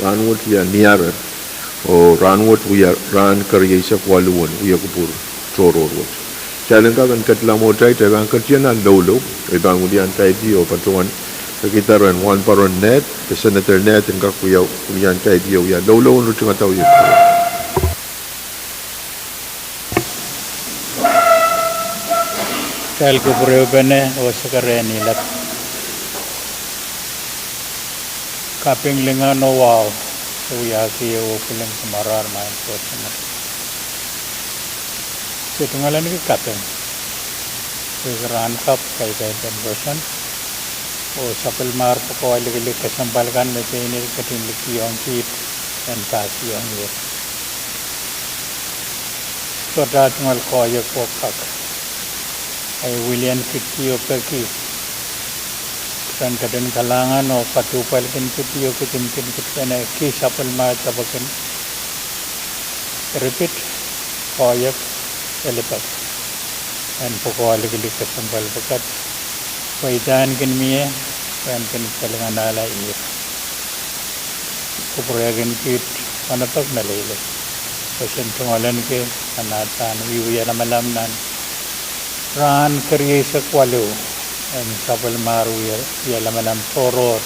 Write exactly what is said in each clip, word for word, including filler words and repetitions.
Rahnwet wia Niare, oh rahnwet wia rahn kerieisek waluh en wiekupwur tohrohr wet. Kitail en kak en ketlahng mwohtail, kitail pahn ketin anahne loulou, oh I pahn wiliandi oh patohwan ekidaren Wahnpoaron Ned, de Senator Ned en kak wia, wiliandi oh wia loulou en ritingada wiekupwur. Kitail kupwurehpene oh sekerehni lap. Kaping, lingan oh wahu, se wiahki oh kilin kumwarar maing Koht Samat. Se tungoalenki kaping, pwehki rahn kapw kaidehn pwukoahn, oh sapwellimar pwukoa likilik kesempwal kan me pein ih ketin likiong kiht en pahsiong ie. Sohte tungoal koahiek oh kak. Ahi wilian kihdi oh peki. Ren ketin kalahngan oh kaduhpwalkin kihdi oh kidimkin kihdi pene ki sapwellimar depwekin. Ripit, koahiek, elipek. En pwukoa likilik kesempwal pwukat. Pwe idahn kin mie, pwe en kin kalinganahla ih. Kupwurehkin kiht onopek meleilei. Pwe sen tungoalenki nan atail pahn wiewia lamalam nan rahn kerieisek waluh en sapwellimar wie, wie lamalam tohrohr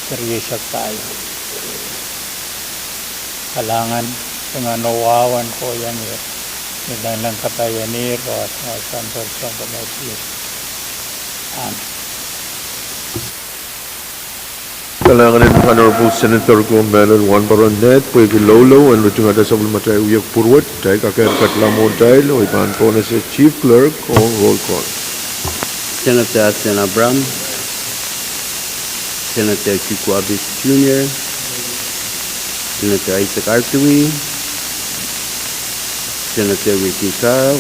kerieisek pahieu. Kalahngan, lingan oh wahu en kohieng ie. Ni nanleng kapaiehr oh ahnsoan soangen sounkomour. Amen. Kalahngan en Honorable Senator ko mehlel Wahnpoaron Ned pwehki loulou en ritingada sapwellimatail wiekupwur wet, kitail kak ketlahng mwohtail oh I pahn pohnese Chief Clerk ong roll call. Senator Hasan Abraham, Senator Kikuwa Best Junior, Senator Isaac Artui, Senator Ricky Carl,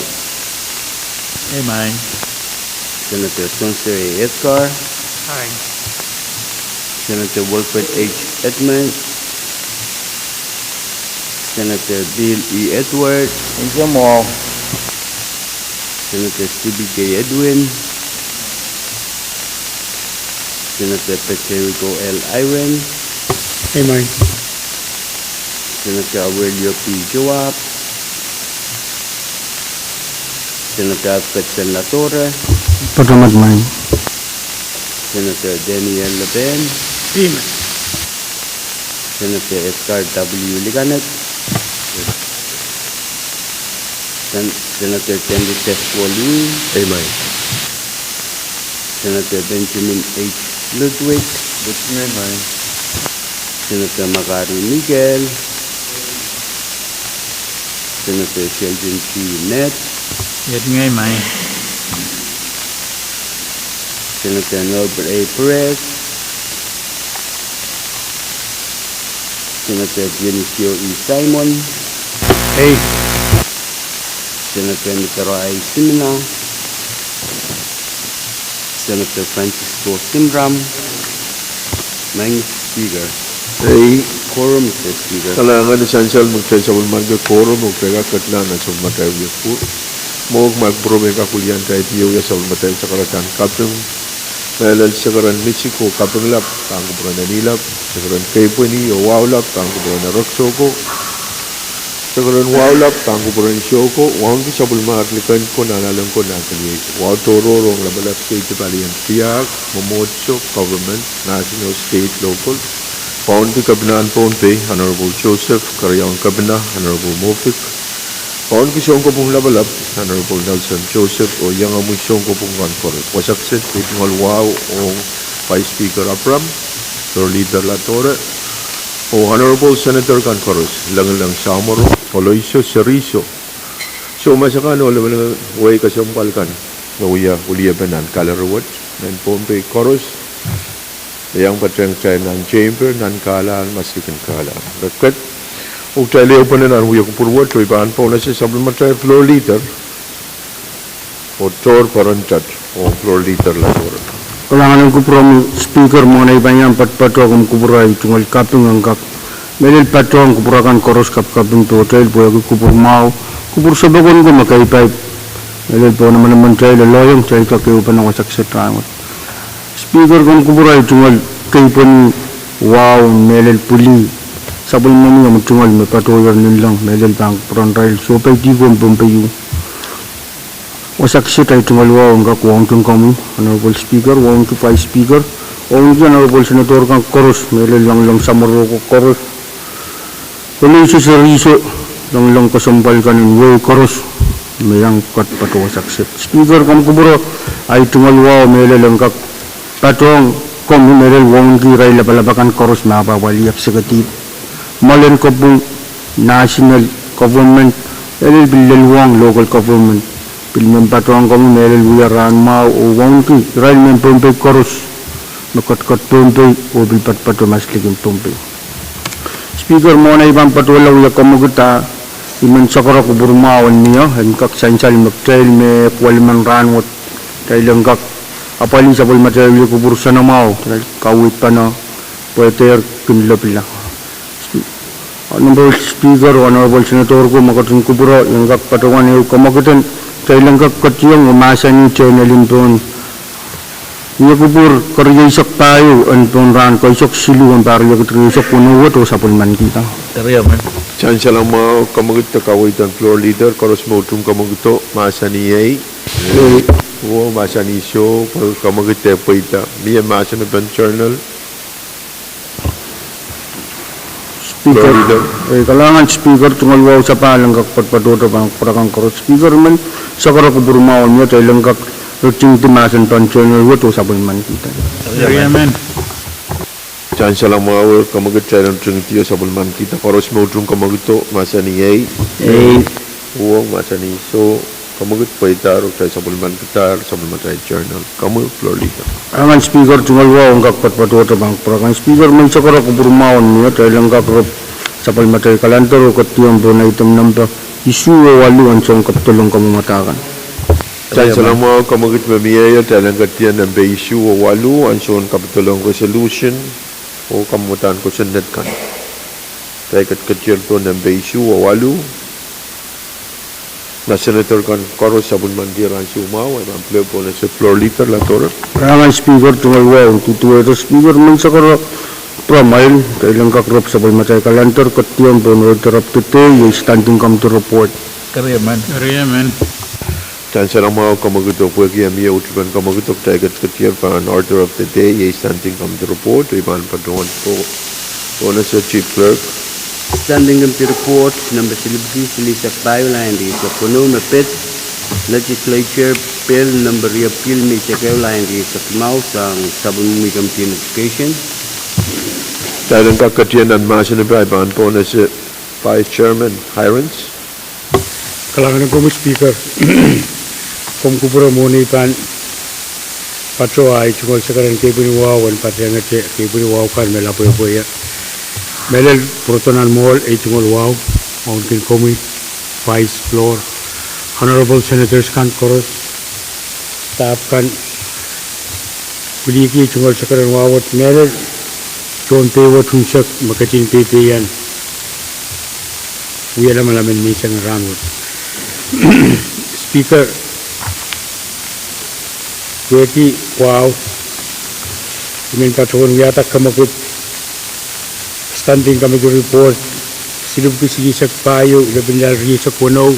Amen. Senator Spencer A. Edgar, Aye. Senator Wilfred H. Edmund, Senator Bill E. Edward, Amen. Senator Stubby J. Edwin, Senator Paterico L. Eyring, Amen. Senator Aurelio P. Joab, Senator Alfred Senlatore, Patohwan, Amen. Senator Daniel Leben, Amen. Senator Edgar W. Liganet, Sen-, Senator Candice Woli, Amen. Senator Benjamin H. Ludwig, Amen. Senator Makari Miguel, Senator Sheldon G. Ned, Amen. Senator Norbert A. Perez, Senator Dionisio E. Simon, Aye. Senator Mitero I. Simina, Senator Francisco Simram, Maing Speaker. Aye. Quorum, Mister Speaker. Kalahngan en sansal me kitail sapwellimaniki quorum, oh kitail kak ketlahng nan sapwellimatail wiekupwur. Mwo kumwail kupwuromwi kak wiliandi oh wia sapwellimatail sakaradahn kaping. Mehlel sakaradahn misik oh kaping lap pahn kupwuren Anilap, sakaradahn keipweni oh wahu lap pahn kupwuren Ereksoko, sakaradahn wahu lap pahn kupwuren Sioko. Wauneki sapwellimar liken ko, nanalek ko, nan keliek. Wahu tohrohr ong lapalap, state, pali en tiahk, mwomwohdiso, government, national, state, local. Wauneki Kepinahn Pohnpei, Honorable Joseph, Keriaun Kepina, Honorable Moffitt. Wauneki sounkopwung lapalap, Honorable Nelson Joseph, oh iangahki sounkopwung kan koaros. Wasa kiset, tungoal wahu ong Vice Speaker Abraham, Floor Leader Latore, oh Honorable Senator kan koaros, Lengeleng Samworo, Oloiso, Seriso. Soumwahu kan oh leme, wehi kesempwal kan me wia weliepen nan gallery wet, mehn Pohnpei koaros, iang patehng kitail nan chamber, nan kahlahn, masikin kahlahn. Reket, oh kitail ehupene nan wiekupwur wet, oh I pahn pohnese sapwellimatail Floor Leader, oh tohr peren tet, oh Floor Leader Latore. Kalahngan en kupwuromwi Speaker, mwohn ei pahn iang patopato komw kupwur ahi tungoal kaping en kak mehlel patohwan kupwur akan koaros, kapikaping tohtohtail pwehki kupwur mwahu, kupwur sapwokon ko me keipaip, mehlel pohn emenemen kitail, loalohiong kitail kak ehupene wasa kiset rahnwet. Speaker, komw kupwur ahi tungoal keipweni, wahu, mehlel pwili, Sapwellime mie omw tungoal me patohier nanleng, mehlel pahn kupwuren irail sohpeidi ko en Pohnpei. Wasa kiset ahi tungoal wahu en kak wauneki komwi, Honorable Speaker, wauneki Vice Speaker, wauneki Honorable Senator kan koaros, mehlel loalomw samworo ko koaros, konehng seri ko, loalomw kesempwal kan en wehi koaros, me iang kat patohwan wasa kiset. Speaker, komw kupwure ahi tungoal wahu mehlel en kak patohwan komwi, mehlel wauneki irail lapalap akan koaros me apwahpwalih executive, mwoalen kopwung, national government, mehlel pil lel wong local government. Pil men patohwan komwi mehlel wia rahn mwahu oh wauneki irail mehn Pohnpei koaros me ketiket Pohnpei oh pil patopato maslikin Pohnpei. Speaker, mwohn ei pahn patohla wia kamwekid ah I men sakara kupwur mwahu en mie en kak sansal me kitail me pwalimen rahnwet, kitail en kak apwalih sapwellimatail wia kupwur soanamwahu, kitail kaweid pahn pweidehr kin lopila. Honorable Speaker, Honorable Senator ko me ketin kupwure, I en kak patohwan ehu kamwekid en kitail en kak ketiong oh mahsanih tehnelin pohn wia kupwur kerieisek pahieu en pohn rahn keisek siluh en pahr riekid rieisek weneu wet oh sapwellimanikihda. Sansal mwahu, kamwekid de kaweid en Floor Leader, koaros me utung kamwekido mahsanih ei, oh mahsanih soh, pwe kamwekid de pweida. Mie mahsen en pahn journal. Speaker, eh, kalahngan Speaker, tungoal wahu sapahl en kak patpatohdo pahn kupwur akan koaros. Speaker, I men sakara kupwur mwahu en mie kitail en kak ritingdi mahsen pahn journal wet oh sapwellimanikihda. Sansal mwahu, kamwekid, kitail en ritingdi oh sapwellimanikihda. Koaros me utung kamwekido mahsanih ei, oh mahsanih soh, kamwekid pweidahr oh kitail sapwellimanikidahr sapwellimatail journal. Komwi Floor Leader. Kalahngan Speaker, tungoal wahu en kak patpatohdo pahn kupwur akan. Speaker, I men sakara kupwur mwahu en mie kitail en kak rop sapwellimatail calendar oh ketiong pohn item nempe isuh oh waluh en soun kapitol en kamwomwada kan. Sansal mwahu, kamwekid, me mie ie kitail en ketiong nempe isuh oh waluh en soun kapitol en resolution oh kamwomwadahn kosonned kan. Kitail ketiketier pohn nempe isuh oh waluh. Ma Senator kan koaros sapwellimanikier ansou mwahu, I pahn pwurehng pohnese Floor Leader Latohre. Kalahngan Speaker, tungoal wahu en duduwehte. Speaker, I men sakara pwuramail kitail en kak rop sapwellimatail calendar ketiong pohn order of the day, iei standing committee report. Sansal mwahu, kamwekido, pwehki e mie utupen kamwekido, kitail ketiketier pahn order of the day, iei standing committee report, oh I pahn patohwan pohnese Chief Clerk. Standing committee report nempe silipwiki silihsek pahieu, lain rieisek weneu me pid Legislature Bill nempe riepwiki limihsek ehu, lain rieisek limau, sang sapwellimomwi Committee on Education. Kitail en kak ketier nan mahsen en pahn pohnese Vice Chairman Hirons. Kalahngan en komwi Speaker, komw kupwure mwohn ei pahn patohwan ahi tungoal sekeren kepwin wahu en patehngete kepwin wahu kan me lapwepwe ie. Mehlel pwurodo nan mwoahl ei tungoal wahu, wauneki komwi, Vice, Floor, Honorable Senators kan koaros, staff kan, pwilikihdi tungoal sekeren wahu wet, mehlel tohn pei wet unsek me ketin peipeian wia lamalam en menseng en rahnwet. Speaker, pwehki wahu, I men patohwan wiahda kamwekid Standing Committee Report silipwiki silihsek pahieu, lepin lel rieisek weneu,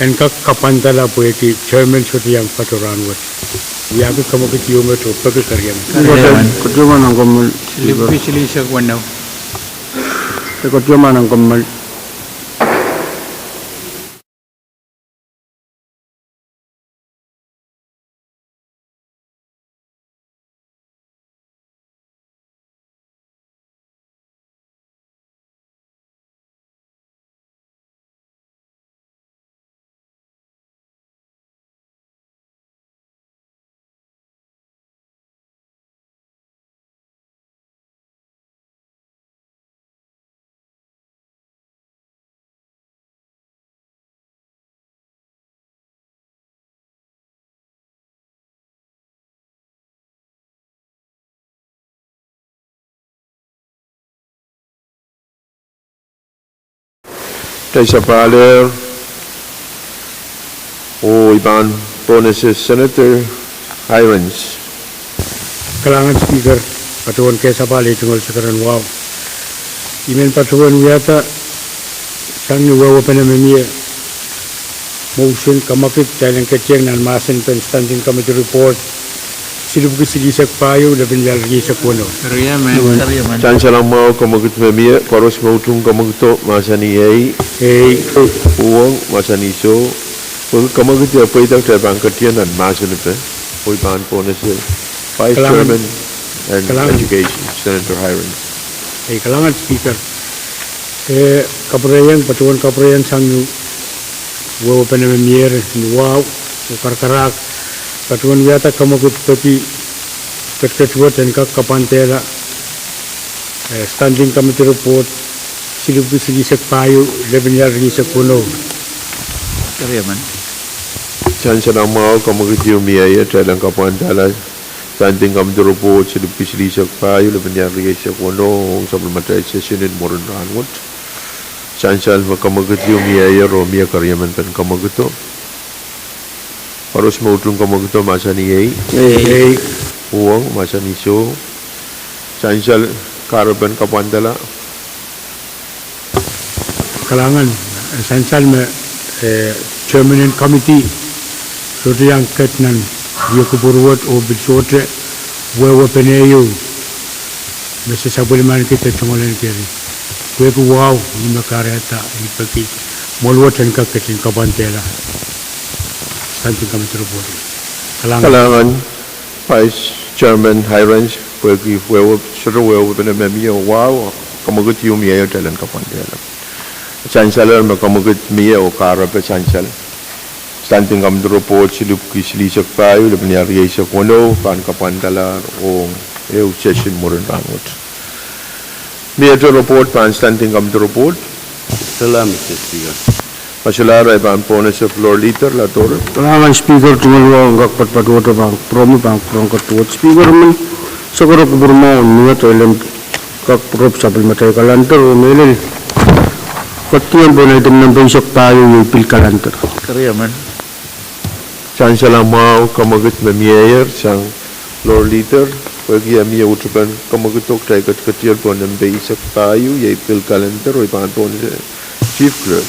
en kak kapwandala pwehki chairman sohte iang patoh rahnwet. Wiahki kamwekid ieu met oh peki keriemen. Ketiomw nan kommoal. Silipwiki silihsek weneu. Ketiomw nan kommoal. Kitail sapahl oh I pahn pohnese Senator Hirons. Kalahngan Speaker, patohwan kehlail sapahl ei tungoal sekeren wahu. I men patohwan wiahda sang ni wehwehpen me mie, motion kamwakid kitail en ketiong nan mahsen pen Standing Committee Report silipwki silihsek pahieu, lepin riesek weneu. Sansal mwahu kamwakid me mie, koaros me utung kamwakido mahsanih ei. Ei. Uhwong mahsanih soh. Pwehki kamwakid e pweida, kitail pahn ketiong nan mahsen ipe, oh I pahn pohnese Vice Chairman and Education, Senator Hirons. Ei, kalahngan Speaker. E, kapwureiong, patohwan kapwureiong sang ni wehwehpen me mier ni wahu oh karakarahk, patohwan wiahda kamwakid peki ketiket wet en kak kapwandehla, e, Standing Committee Report silipwki silihsek pahieu, lepin riesek weneu. Sansal mwahu kamwakid ieu mie, kitail en kapwandehla Standing Committee Report silipwki silihsek pahieu, lepin riesek weneu, ong sapwellimatail session en mwurin rahnwet. Sansal me kamwakid ieu mie, oh mie keriemen pen kamwakido, koaros me utung kamwakido mahsanih ei. Ei. Uhwong mahsanih soh. Sansal kahrepen kapwandehla. Kalahngan, e sansal me, e, Chairman en Committee sohte iang ket nan wia kupwur wet oh pil sohte wehwehpen ehu me se sapwellimaniki de tungoal en keri. Pwehki wahu, I men kahrehda I peki mwohn wet en kak ketin kapwandehla Standing Committee Report. Kalahngan. Kalahngan Vice Chairman Hirons, pwehki wehwehp, sohte wehwehpen me mie oh wahu, kamwakid ieu mie, kitail en kapwandehla. Sansal me kamwakid mie oh kahrepe sansal Standing Committee Report silipwki silihsek pahieu, lepin riesek weneu pahn kapwandehla ong ehu session mwurin rahnwet. Miehte report pahn Standing Committee Report. Solahr, Mister Speaker. Ma solahr, I pahn pohnese Floor Leader Ladora. Kalahngan Speaker, tungoal wahu en kak patpatohdo pahn kupwuromwi, pahn kupwuren ketiket. Speaker, I men sakara kupwur mwahu en mie, kitail en kak pwurop sapwellimatail calendar oh mehlel ketiket pohn item nempe eisek pahieu, iei pil calendar. Sansal mwahu kamwakid me mie sang Floor Leader, pwehki e mie uhtupen kamwakido, kitail ketiketier pohn nempe eisek pahieu, iei pil calendar, oh I pahn pohnese Chief Clerk.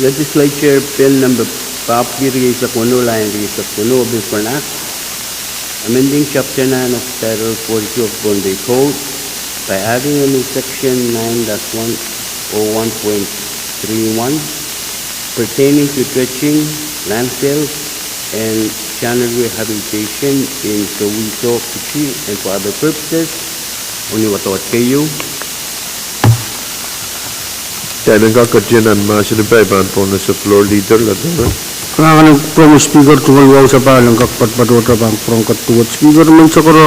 Legislature Bill Number papah riesek weneu, lain riesek weneu, a bill for an act amending Chapter nine of Title forty-two of Pohnpei Code by adding a new Section nine dash one oh one point three one pertaining to dredging, landfills, and channel rehabilitation in Soweto, Fiji, and for other purposes. Ong ni wadawad keieu. Kitail en kak ketiket nan mahsen ipe, I pahn pohnese Floor Leader Ladora. Kalahngan en kupwuromwi Speaker, tungoal wahu sapahl en kak patpatohdo pahn kupwuren ketiket. Speaker, I men sakara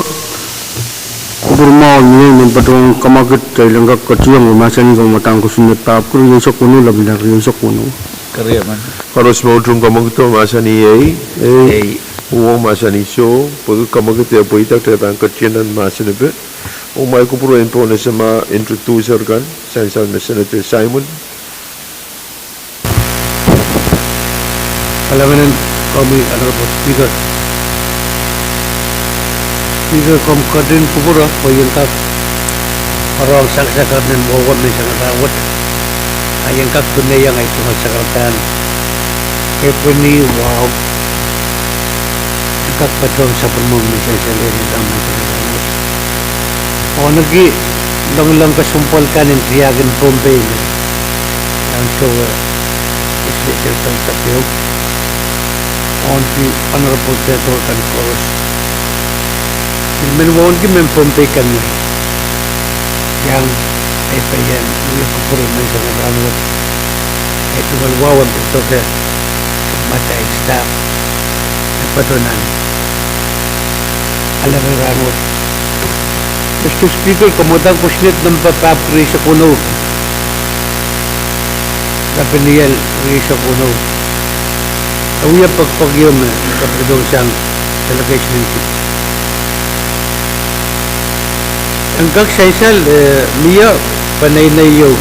kupwur mwahu en mie, I men patohwan kamwakid kitail en kak ketiket oh mahsanih kamwadang kosonned papah riesek weneu, lepin riesek weneu. Koaros me utung kamwakido mahsanih ei. Ei. Uhwong mahsanih soh. Pwehki kamwakid e pweida, kitail pahn ketiket nan mahsen ipe. Oh kumwail kupwuren pohnese ma introducer kan, sansal me Senator Simon. Kalahngan en komwi, Honorable Speaker. Speaker, komw ketin kupwure pwe I en kak warohng sakasakar nan mwomwen menseng en rahnwet. A I en kak pwuneiong ahi tungoal sakaradahn kepwehn wahu en kak patohwan sapwellimomwi me sansal en dahme I en rahnwet. Ahneki loangalong kesempwal kan en tiahk en Pohnpei me ansou wet Legislature kan sapeu. Ahneki Honorable Senator kan koaros. Pil men wauneki mehn Pohnpei kan me iang ahi pein wia kupwur en menseng en rahnwet. Ahi tungoal wahu en patohdo me atail staff en patohdo nan ale en rahnwet. Mister Speaker, kamwadang kosonned nempe papah riesek weneu, lepin riesek weneu, e wia pekipek ieu me kapikidong sang delegation en Fiji. En kak sansal, eh, mie peneinei ieu,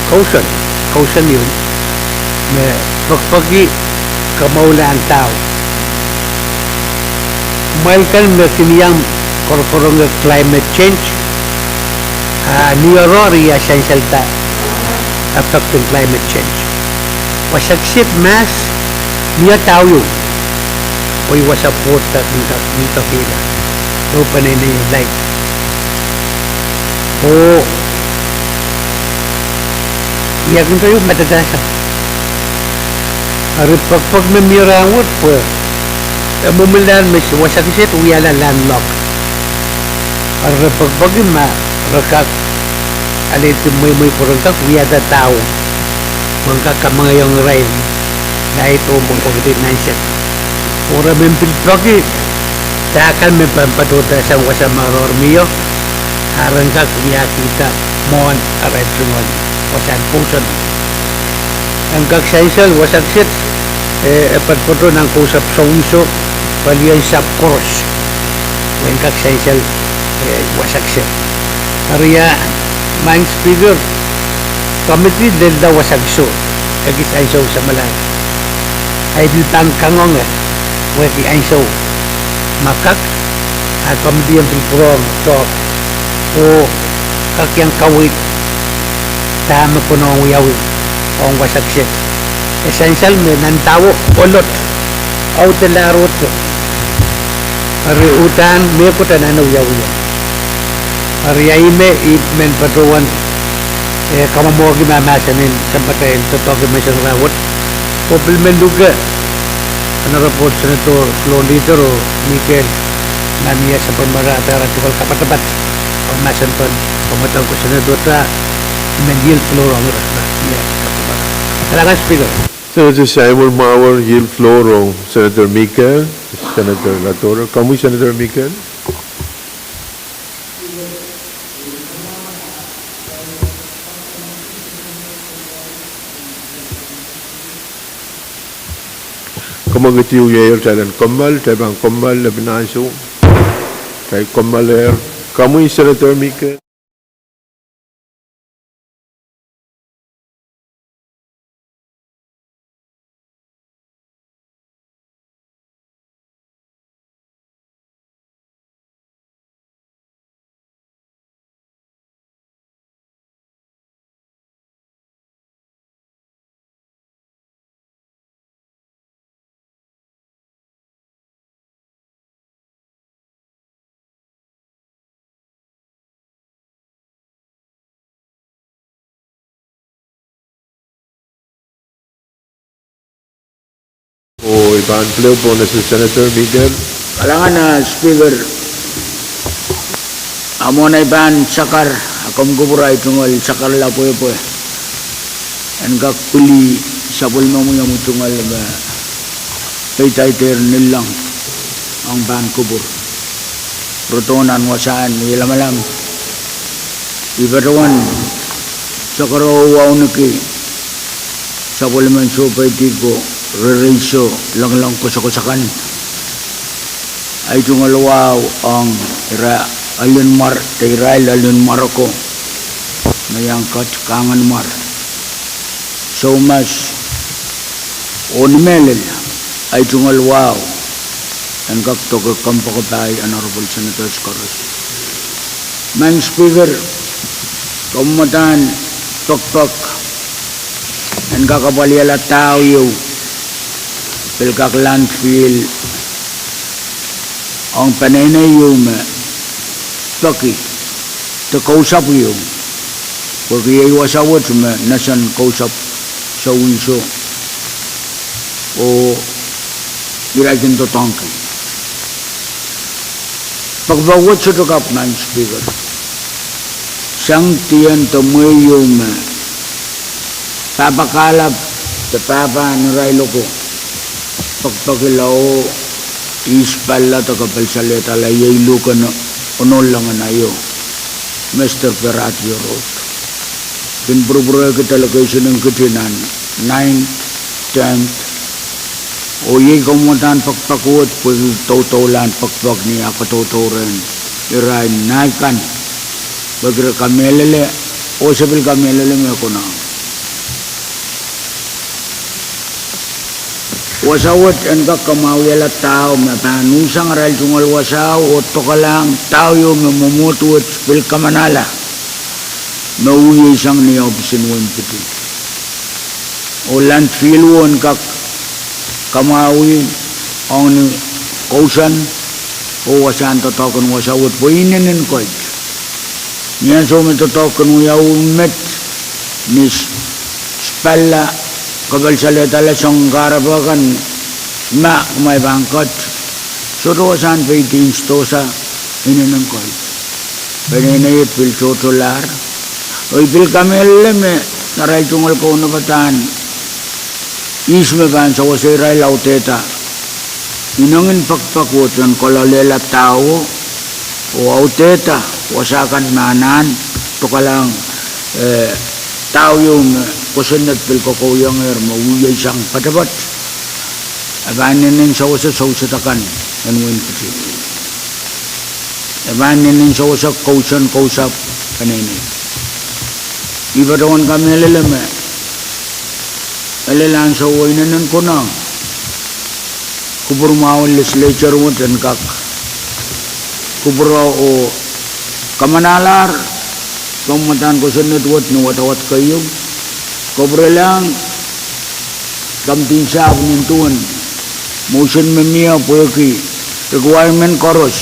kousoan, kousoan ieu me pekipeki kamourlahn dau. Kumwail kan me kin iang korokoronge climate change, Ah, ni oaroahr ia sansal da affect en climate change. Wasakiset mahs, ni a dau ieu. Pwe wasa pwoud da kin kak ni kak ila. Open en ei light. Oh, ia kin kaiu matadasa. Eri pekpek me mie rahnwet pwe, e mwomwen lahn me wasakiset wiahla landlock. Eri re pekpeki ma re kak alehdi mweimwei pwe re kak wiahda dau. Pwe en kak kamengeiong irail light oh pwekpwekdi nansek. Oh re men pil peki, dahkan me pahn patohda sang wasa me oaroahr mie, a re kak wiahkihda mwohn arail tungoal wasahn kousoan. En kak sansal wasakiset, eh, e patopato nan kousapw souiso, palien sahpw koaros. Pwe en kak sansal, eh, wasakiset. Eri ia, Madam Speaker, komiti lella wasakiso, ekis ansou samwalahro. Ahi pil pahn kangoange, wehwehki ansou ma kak, a komiti en pil pwurehng doadoahk, oh kak iang kaweid, dahme konehng wiawi, ong wasakiset. E sansal me nan dawo olot, audelahr ohdo. Eri uhdahn mehkot anahne wiawi. Eri ia ih me I men patohwan, eh, kamwomwehki mahmahsen en sampatail doadoahk en menseng rahnwet. Oh pil men luke, Honorable Senator Floor Leader oh Mikel, ma mie sapwellimara ara tungoal kapatapat, oh mahsen pahn kamwadangko Senator ta, I men yield floor ong ira, ma mie sapwellimara. Kalahngan Speaker. Senator Samuel Mawar, yield floor ong Senator Mikel, Senator Ladora. Komwi Senator Mikel. Komw ketihwiehier, kitail en kommoal, kitail pahn kommoal lepin ansou. Kitail kommoalehr. Komwi Senator Mikel. Oh, I pahn pil pwong nan Senator Mikel. Kalahngan, ah, Speaker. A mwohn ei pahn sakar, a komw kupwur ei tungoal sakarla pwehpwe. En kak pwili sapwellimomwi omwi tungoal me peidaidehr nillong ong pahn kupwur. Rodohng nan wasahn wie lamalam. I patohwan sakaro wauneki sapwellimen soupeidi ko, rereiso, lengileng koasokoasokan. Ei tungoal wahu ong ira elen mwar, de irail elen mwar ko, me iang kat kahngan mwar. Soumas, oh ni mehlel, ei tungoal wahu, en kak doke kompoakepahi Honorable Senators koaros. Madam Speaker, komw mwadang pekpek en kak apwalihala dahu ieu, pil kak landfill, ong peneinei ieu me peki, de kousapw ieu, pwehki iei wasa wet me nesen kousapw souiso, oh ira kin doadoahngki. Pekpek wet sohte kapw, Madam Speaker. Sang dien de mwehi ieu me pahpa kahlap de pahpa en irail oko pekpekila oh ihs pahla de kapelsalehda iei luhk en onohlahng aio, Mester Perati Road. Kin pwurupwurehki delegation en keti nan ninth, tenth, oh iei komw mwadang pekpek wet pwehki doudoulahn pekpek ni ah kadoudourehn irail nai kan, pwehki re kamehlele, oh se pil kamehlele me konehng. Wasa wet en kak kamwahwihala dahu me pahn usang arail tungoal wasao oh dokelahng dahu ieu me mwomwohd wet pil kamanahla. me wieisang ni ohpis en wein Piti. Oh landfill won kak kamwahwih ong ni kousoan, oh wasahn doadoahk en wasa wet pwe inenen koit. Ni ansou me doadoahk en wiawi met, ni s-, spalla, kapalsalehda soangen kahrepe kan, ma, ma pahn ket, sohte wasahn peidi nsensuwed, inenen koit. Peneinei et pil tohtolahr. Oh I pil kamehlele me, arail tungoal kaunopada, ihs me pahn sewese irail audehda ineng en pekipek wet en kolauliala dahwo, oh audehda wasa kan me anahn, pwukalahng, eh, dahwo ieu me kosonned pil kokohiengehr me wieisang poatopoat. E pahn inenen sewese souseda kan en wein Piti. E pahn inenen sewese kousoan kousapw peneinei. I patohwan kamehlele me, e lel ansou oh inenen konehng kupwur mwahu en legislature wet en kak kupwure oh kamanalahr, kamwadahn kosonned wet ni wadawad keieu, kupwurelahng kamidin sahpw nin duwen motion me mie pwehki requirement koaros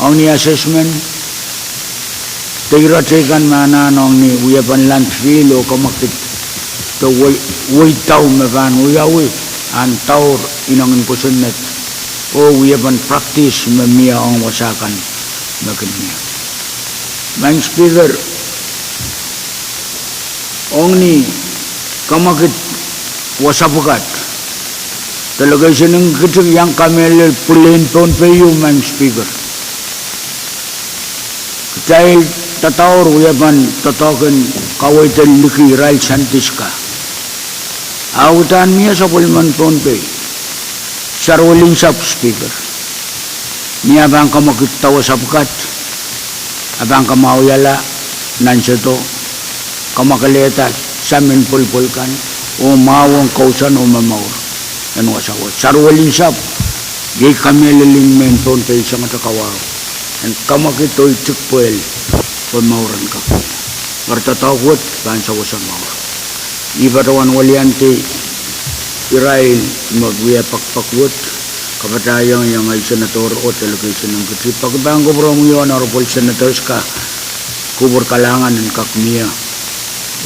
ong ni assessment, de ire tei kan me anahn ong ni wiepen landfill oh kamwakid, de wei-, weidau me pahn wiawi, ahn daur ineng en kosonned, oh wiepen practice me mie ong wasa kan me kin mie. Maing Speaker, ong ni kamwakid wasa pwukat, delegation en Kitik iang kamehlele pwil en Pohnpei ieu, Maing Speaker. Kitail dadaur wiepen doadoahk en kaweid en liki irail scientist ka. Ahpw uhdahn mie sapwellimen Pohnpei, Saruwel Insapw, Speaker, ni ah pahn kamwakidda wasa pwukat, ah pahn kamwahwihala nan sehdo, kamwakelehda samin pwulopwul kan, oh mwahu ong kousoan oh momour en wasa wet. Saruwel Insapw, iei kamehlel en mehn Pohnpei sangete kawahu, en kamwakid oh itik pwehl pwe mour en kak mie. Eri doadoahk wet pahn sewese mour. I patohwan weliandi irail me wia pekipek wet, kapatahieng iengei senator oh delegation en Kitik, peki pahn kupwuromwi oh honorable senators ka, kupwur kalahngan en kak mie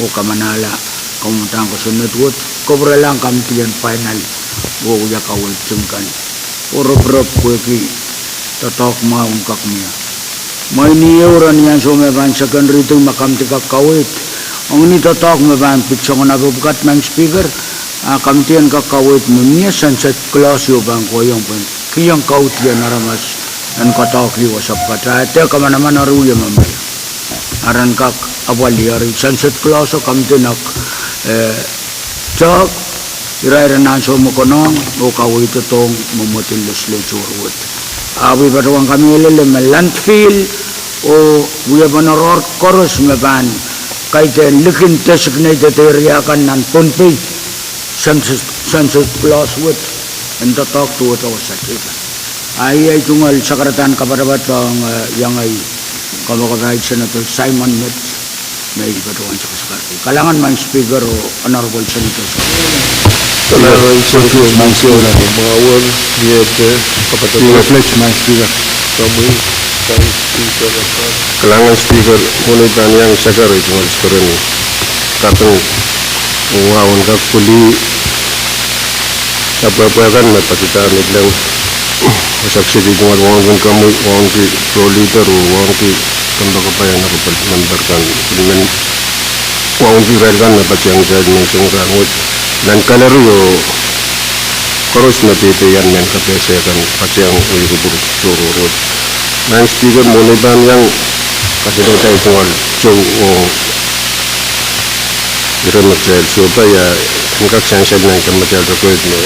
oh kamanahla kamwadahn kosonned wet, kupwurelahng kamidi en final oh wia kaweid kan, oh roporop pwehki doadoahk mwahu en kak mie. Mwein ieu ren ni ansou me pahn second reading me kamidi kak kaweid, ong ni doadoahk me pahn pitsongen ape pwukat, Maing Speaker, ah kamidi en kak kaweid me mie sunset clause ieu pahn kohieng pwehn kihong kaudien aramas en doadoahk wasa pwukat, ah de kamanaman eri wie me mie, ah ren kak apwalih eri sunset clause o kamidi en kak, eh, tehk irair en ansou me konehng oh kaweid doadoahk mwomwodin legislature wet. Ahpw I patohwan kamehlele me landfill oh wiepen oaroahr koaros me pahn kaidehn likin designated area kan nan Pohnpei, sunset, sunset clause wet en doadoahk duwehte wasa teikan. Ah iei tungoal sakaradahn kapatapat ong, eh, iengei kamwakamwahu Senator Simon Mets, me I patohwan sakasakarki. Kalahngan Maing Speaker oh honorable senators. Kalahngan Speaker, Maing Speaker. Kalahngan Speaker, mwohn ei pahn iang sakar, I tungoal sakareni kaping wahu en kak pwili apwahpwah kan me patohda ni leng. Wasa kiset I tungoal wauneki komwi, wauneki floor leader oh wauneki kompoakepahi, honorable member kan, I men wauneki irail kan me patohda ni leng sang rahnwet. Nan kalari oh koaros me peipeian mehn kapehse kan patohda oh kupwur tohrohrwet. Maing Speaker, mwohn ei pahn iang kasalehda I tungoal sou oh ire me kitail sohte pahn iang kak sansal nan kamatail rekoit me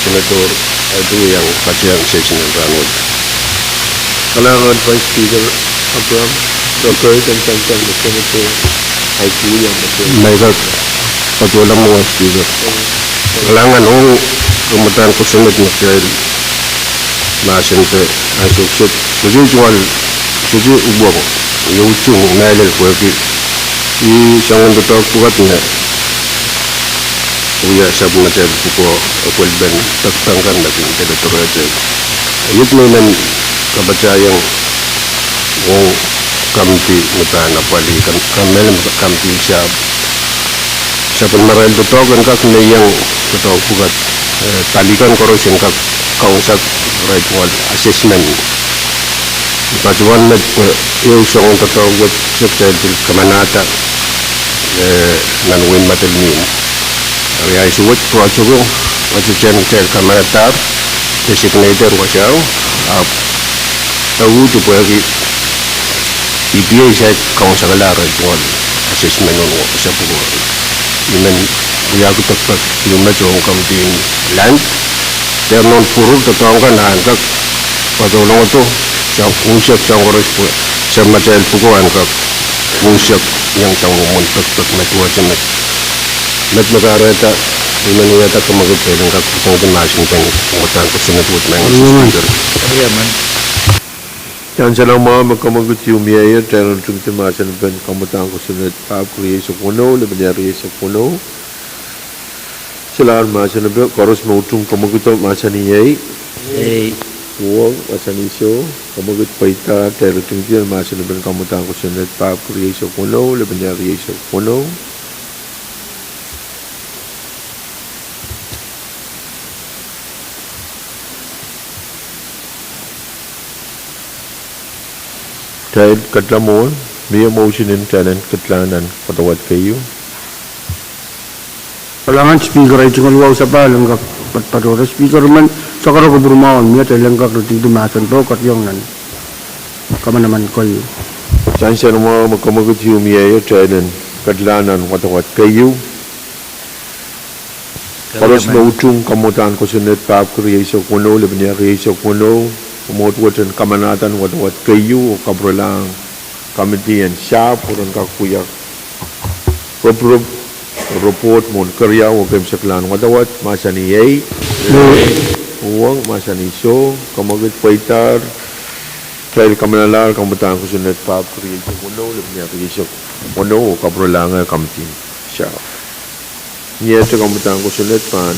Senator Aidoo iang patohda session en rahnwet. Kalahngan Vice Speaker Abraham, rekoit en sansal me Senator Aidoo iang patohda. Meidak patohla mwo Speaker. Kalahngan ong kamwadahn kosonned me kitail mahsende ansou kiset. Koasoia I tungoal Sohte uhwong, iei utung mehlel pwehki ih soangen doadoahk pwukat me wia sapwellimatail pwukoa, e pwelpen pekipek kan me kin dekedoadoahk. Iet me I men kapatahiong ong kamidi me pahn apwalih, kam, kam mehlel me kamidi sahpw. Sapwellimarail doadoahk en kak ieiang doadoahk pwukat, eh, pali kan koaros en kak kaunsak irail tungoal assessment. Patohwan met pwe ehu soangen doadoahk wet se kitail pil kamanahda, eh, nan wehin Madolenihmw. Eri ahi suwed project o, wet se kitail kamanadahr, designated wasao, ahpw e uhdi pwehki E P A sahpw kaunsekala irail tungoal assessment en wasa pwukoa. I men wiahki pekipek ieu met ong kamidi en land. Dehr nohn pwurur doadoahk kan en kak patohlongodo, sang unsek soahng koaros pwe sapwellimatail pwukoa en kak unsek iang sang mwomwen pekipek me duwehte met. Met me kahrehda I men wiahda kamwekid pil en kak pwusangki mahsen pen kamadahn kosonned wet, Madam Speaker. Eri, I men Kansenamwahu me kamwekid ieu mieier, kitail en tingdi mahsen pen kamadahn kosonned pahpwiki rieisek weneu, lepin ier rieisek weneu. Solahr mahsen pen koaros me utung kamwekido mahsanih ei. Ei. Uhwong mahsanih soh, kamwekid pweidahr, kitail en tingdi mahsen pen kamadahn kosonned pahpwiki rieisek weneu, lepin ier rieisek weneu. Kitail ketilong mwohn, mie motion en kitail en ketilong nan wadawad keieu. Kalahngan Speaker, ei tungoal wahu sapahl en kak patohdo. Speaker, I men sakara kupwur mwahu en mie kitail en kak ritingdi mahsen pwukat iang nan kamanaman keieu. Kansenamwahu me kamwekid ieu mieier, kitail en ketilong nan wadawad keieu. Koaros me utung kamadahn kosonned pahpwiki rieisek weneu, lepin ier rieisek weneu, mwomwohd wet en kamanahda wadawad keieu oh kapwurelahng kamidi en sahpw pwe ren kak wia ropirop, report mwohn keriau oh keimwseklahn wadawad, mahsanih ei. Uhwong mahsanih soh, kamwekid pweidahr, kitail kamanalahr kamadahn kosonned pahpwiki rieisek weneu, lepin ier rieisek weneu oh kapwurelahng kamidi sahpw. Ni ete kamadahn kosonned pahn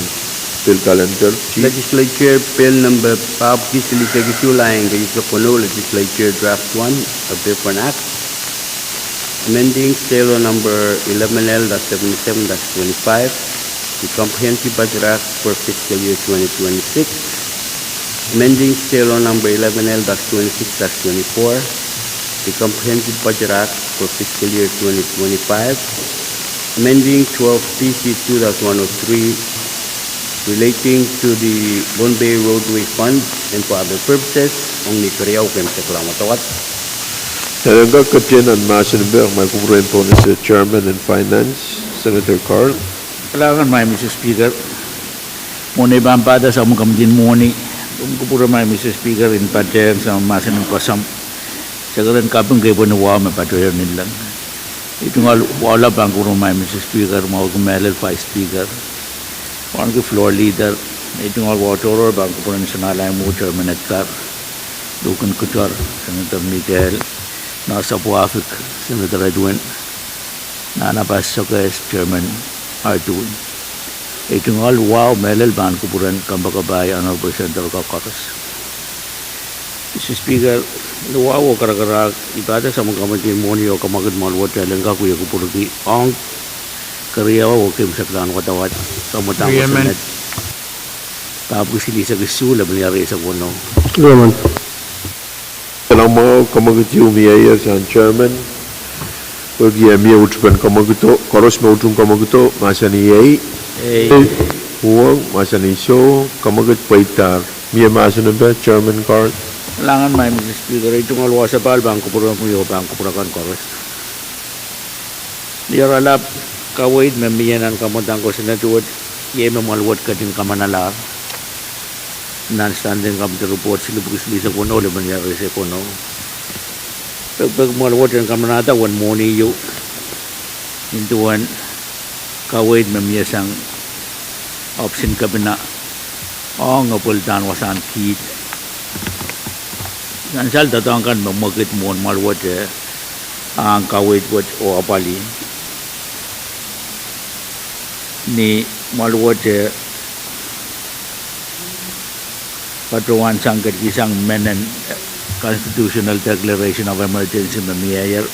pil kalender, Chief. Legislature Bill number pahpwiki silihsek isuh, lain keieisek weneu, Legislature Draft one, a paper and act, amending State Law number eleven L dash seventy-seven dash twenty-five, the Comprehensive Budget Act for fiscal year twenty twenty-six, amending State Law number eleven L dash twenty-six dash twenty-four, the Comprehensive Budget Act for fiscal year twenty twenty-five, amending twelve P C two dash one oh three, relating to the Pohnpei Roadway Fund and for other purposes, ong ni keriau oh keimwseklahn wadawad. Kitail en kak ketien nan mahsen pen, me kupwuren Pohnpei State Chairman en Finance, Senator Carl. Kalahngan, Madam Speaker. Mwohn ei pahn pahda sapwung kamidin mwohni, kupwure, Madam Speaker, en patehng sapwung mahsen en pwasam. Sakeren kaping kei pwehn wahu me patohdo ni leng. Ei tungoal wahu lap pahn kupwure Madam Speaker, mwahuki mehlel Vice Speaker, wauneki Floor Leader. Ei tungoal wahu tohrohr pahn kupwure Sanahlaing Mwo, Chairman Edgar, Luken Kutor, Senator Mikael, Nasapwafik, Senator Edwin, Nana Pasokes, Chairman Arduin. Ei tungoal wahu mehlel pahn kupwure Kompoakepahi, Honorable Senator Kokoros. Madam Speaker, ni wahu oh karakarahk, I pahda sapwung kamidin mwohni oh kamwekid mwoal wet kitail en kak wia kupwurki ong keriau oh keimwseklahn wadawad, kamadahn kosonned pahpwiki silihsek isuh, lepin ier rieisek weneu. Kansenamwahu, kamwekid ieu mieier sang Chairman. Pwehki e mie utupen kamwekido, koaros me utung kamwekido, mahsanih ei. Uhwong, mahsanih soh, kamwekid pweidahr. Mie mahsen pen Chairman Carl. Kalahngan, Madam Speaker, ei tungoal wahu sapahl pahn kupwure komwi oh pahn kupwure kan koaros. Ni oaralap, kaweid me mie nan kamadahn kosonned wet, iei me mwoal wet ketin kamanalahr nan Standing Committee Report silihpwuki silihsek weneu, lepin ier rieisek weneu. Pekipek mwoal wet en kamanahda uwen mwohni ieu, nin duwen kaweid me mie sang ohpis en kepina ong epweldahn wasahn kiht. Sansal doadoahk kan me mwekid mwohn mwahl wet, ahng kaweid wet oh apwalih. Ni mwahl wet patohwan sang ketikihsang mehnen constitutional declaration of emergency me mieier,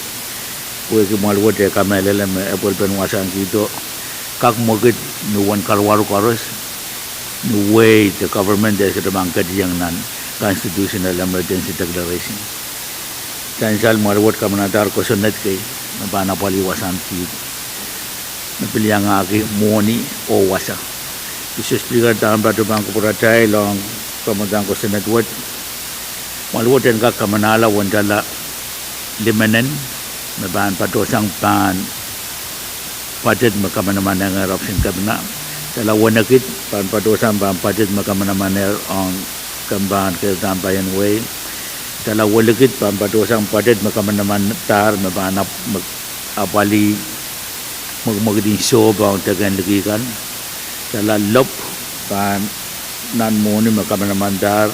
pwehki mwahl wet kamehlele me epwelpen wasahn kihdo kak mwekid ni uwen karuwaru koaros, ni wehi de government e sohte pahn ketiong nan constitutional emergency declaration. Sansal mwahl wet kamanadahr kosonned kei me pahn apwalih wasahn kihdo me pil iangahki mwohni oh wasa. Mr Speaker, dahme patohwan pahn kupwuratail ong kamwadang kosonned wet, mwahl wet en kak kamanahla uwen tala limenen me pahn patohsang pahn budget me kamanamanengehr ohpis en kepina. Tala wenekid pahn patohsang pahn budget me kamanamanehr ong kempen keirda pahn wehi. Tala welikid pahn patohsang budget me kamanamandahr me pahn ap- me apwalih mwekimwekid en sohp ong deke en liki kan. Tala lop pahn nan mwohni me kamanamandahr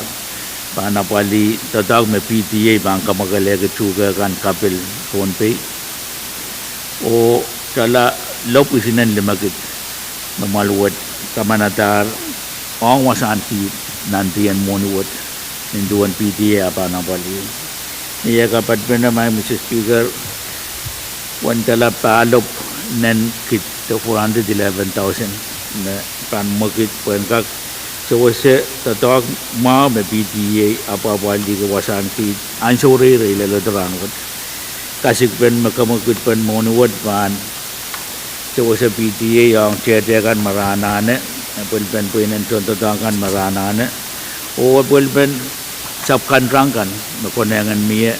pahn apwalih doadoahk me P T A pahn kamwakelehki tuhke kan kapil Pohnpei. Oh tala lop isinen limekid me mwahl wet kamanadahr ong wasahn kihdo nan dien mwohni wet, nin duwen P T A pahn apwalih. Ni eh kapatpene, Mr Speaker, uwen tala pahlop nen kid de four hundred eleven thousand me pahn mwekid pwehn kak sewese doadoahk mwahu me P T A apwapwalihki wasahn kihdo ansou reirei lel rahn wet. Kasikpen me kemwekidpen mwohni wet pahn sewese P T A ong tehte kan me re anahne, epwelpen pweinen tohndoadoahk kan me re anahne, oh epwelpen sapwkantahn kan me konehng en mie,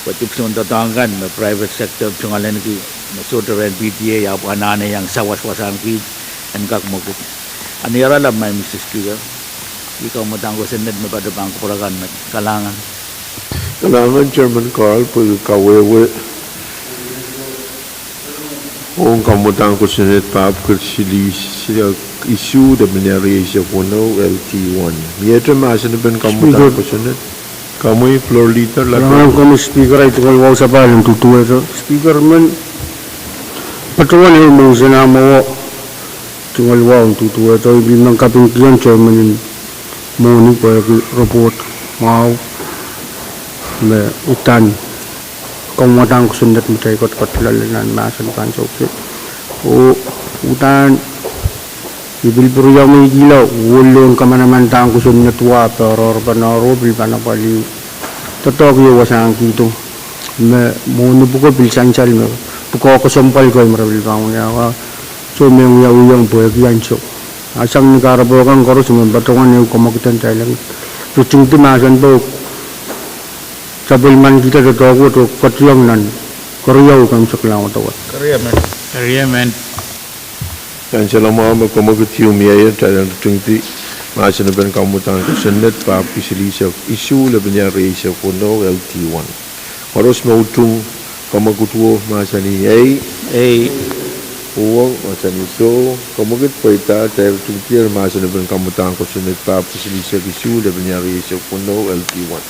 pwe dipwisoun doadoahk kan me private sector tungoalenki me sohte rehn P T A ahpw anahne iang sawas wasahn kihdo en kak mwekid. A ni oaralap, Mr Speaker, I kamwadang kosonned me patohwan pahn kupwure kan met. Kalahngan. Kalahngan Chairman Carl pwehki kawehwe ong kamwadang kosonned pahpw kilisiliesek isuh de pene rieisek weneu L T one. Miehte mahsen en kamwadang kosonned? Komwi Floor Leader. Kalahngan komwi Speaker, ei tungoal wahu sapahl en duduwehte Speaker men. Patohwan ehu motion ah mwowe tungoal wahu en duduwehte, I pil men kapingkihong Chairman en mwohni pwehki report mwahu me uhdahn kamwadang kosonned me kitail ketiket loale nan mahsen kan sohte. Oh uhdahn I pil pwuriamweikihla ohl lohn kamanamandan kosonned wet, pwe oarorpene pil pahn apwalih doadoahk ieu wasahn kihdo me mwohni pwuko pil sansal me pwukoa kesempwal kei me re pil pahn wiawi, soh me wiawihong pwehki ansou. A sang ni kahrepe kan koaros me patohwan ehu kemwekid en kitail en ritingdi mahsen pwuko, sapwellimanikihda doadoahk wet oh ketiong nan keriau keimwseklahn wadawad. Sansal mwahu me kemwekid ieu mieier, kitail en ritingdi mahsen en kamwadang kosonned pahpw kilisiliesek isuh de pene rieisek weneu L T one. Koaros me utung kemwekid o mahsanih ei. Ei. Uhwong mahsanih soh. Kemwekid pweida, kitail ritingdier mahsen en kamwadang kosonned pahpw kilisiliesek isuh de pene rieisek weneu L T one.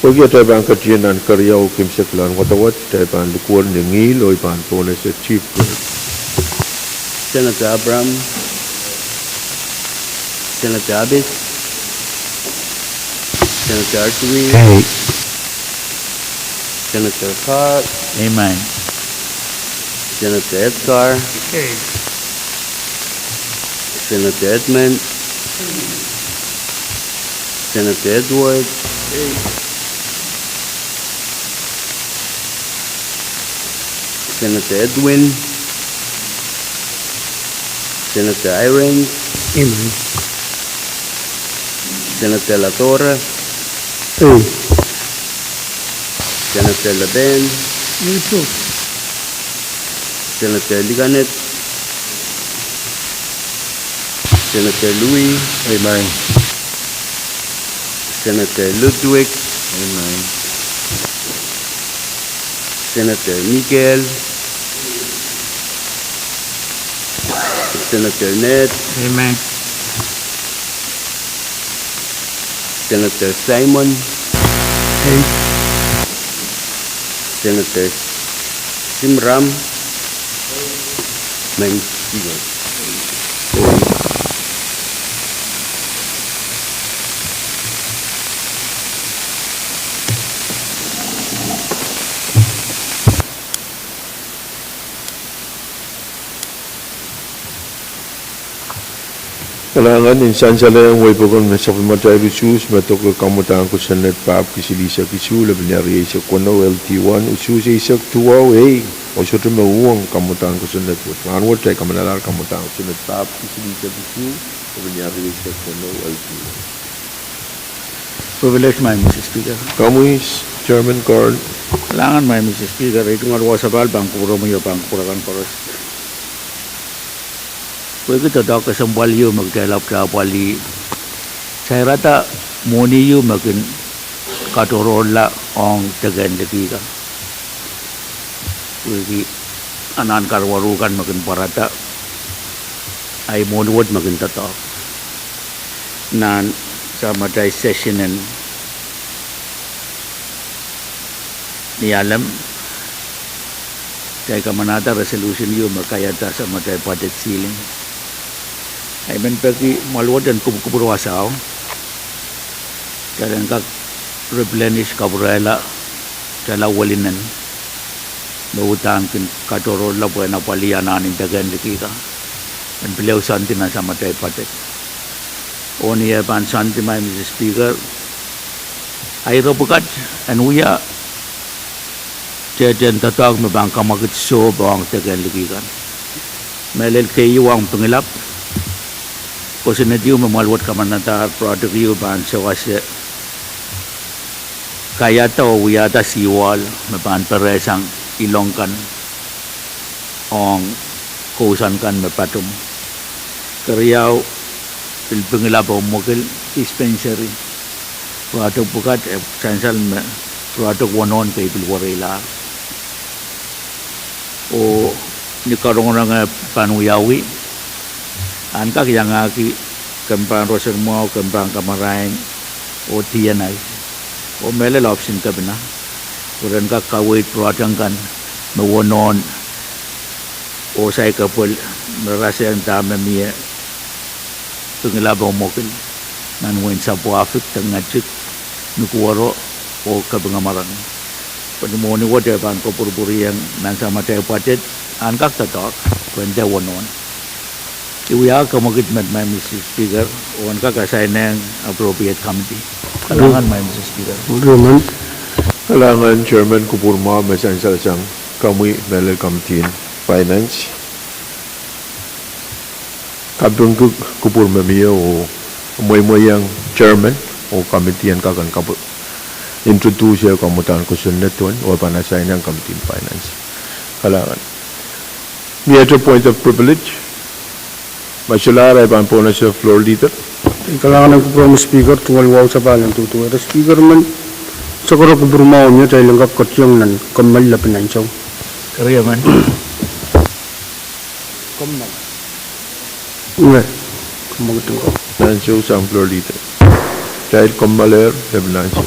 Pwehki atail pahn ketin nan keriau keimwseklahn wadawad, kitail pahn likwer ni ngihl oh I pahn pohnese chief. Senator Abraham, Senator Abes, Senator Artui, ei. Senator Carl, amen. Senator Edgar, ei. Senator Edmund, Senator Edward, ei. Senator Edwin, Senator Irons, amen. Senator Latorre, ei. Senator Leben, ei. Senator Likanet, Senator Louis, amen. Senator Ludwig, amen. Senator Miguel, Senator Ned, amen. Senator Simon, Senator Jim Ram, Madam Speaker. Kalahngan en sansal ong wei pokon me sapwellimatail usuhs me doke kamwadahn kosonned pahpw kisin eisek isuh, lepin ehr rieisek weneu, L T one, usuhs eisek duwau A, oh sohte me uhwong kamwadahn kosonned wet. Rahnwet kitail kamanalahr kamwadahn kosonned pahpw kisin eisek isuh, lepin ehr rieisek weneu, L T one. Privilege, Madam Speaker. Komwi, Chairman Kern. Kalahngan, Madam Speaker, ei tungoal wahu sapahl pahn kupwuromwi oh pahn kupwur akan koaros. Pwehki doadoahk kesempwal ieu me kitail ahpwtehn apwalih, sairada mwohni ieu me kin katohrohrla ong deke en liki kan. Pwehki anahn karuwaru kan me kin pwarada, ahi mwohni wet me kin doadoahk. Nan samatail session en Nialem, kitail kamanahda resolution ieu me kaiada samatail budget ceiling. Ahi men peki mwahl wet en kupwukupwur wasao, kitail en kak replenish, kapwurehla, kitail en welinen me uhdahn kin katohrohrla pwehn apwalih anahn en deke en liki kan, en pil ehu soandi nan samatail budget. Oh ni eh pahn soandi, Madam Speaker, ahi ire pwukat en wia tehtehn doadoahk me pahn kamwekid sohp ong deke en liki kan. Mehlel keieu ong Pingelap, kosonned ieu me mwahl wet kamanadahr, project ieu pahn sewese kaiada oh wiahda seawall me pahn perehsang ilong kan ong kousoan kan me patum. Keriau, pil Pingelap oh Mwekid dispensary, project pwukat e sansal me project wonohn kei pil wereilahr. Oh ni karongorong e pahn wiawi, ahn kak iangahki kemp en roson mwahu, kemp en kamarain, oh D N I, oh mehlel ohpisin kepina, pwe ren kak kaweid project kan me wonohn oh saikepwel me rasehng dahme mie Pingelap oh Mwekid nan wehin Sapwahfik, Dengatik, Nukuoro, oh Kapinga Maran. Pwe ni mwohni wet e pahn kopwurupwuriong nan samatail budget, ahn kak doadoahk pwe en dehr wonohn. I wia kamwekid met, Madam Speaker, oh en kak assign-ehng appropriate committee. Kalahngan, Madam Speaker. Kalahngan, Chairman, kupwur mwahu me sansal sang komwi mehlel Committee en Finance. Kapingki kupwur me mie oh mweimweiong Chairman oh Committee en kak en kapw- introduce kamwadahn kosonned wet oh pahn assign-ehng Committee en Finance. Kalahngan. Miehte point of privilege, ma solahr, I pahn pohnese Floor Leader. Kalahngan en kupwur Madam Speaker, tungoal wahu sapahl en duduwehte Speaker men, sakra kupwur mwahu me kitail en kak ketkihong nan kommoal lepin ansou. Keriau men. Kommoal. Nge, kommoal ketin ko. Ansou sang Floor Leader. Kitail kommoalehr lepin ansou.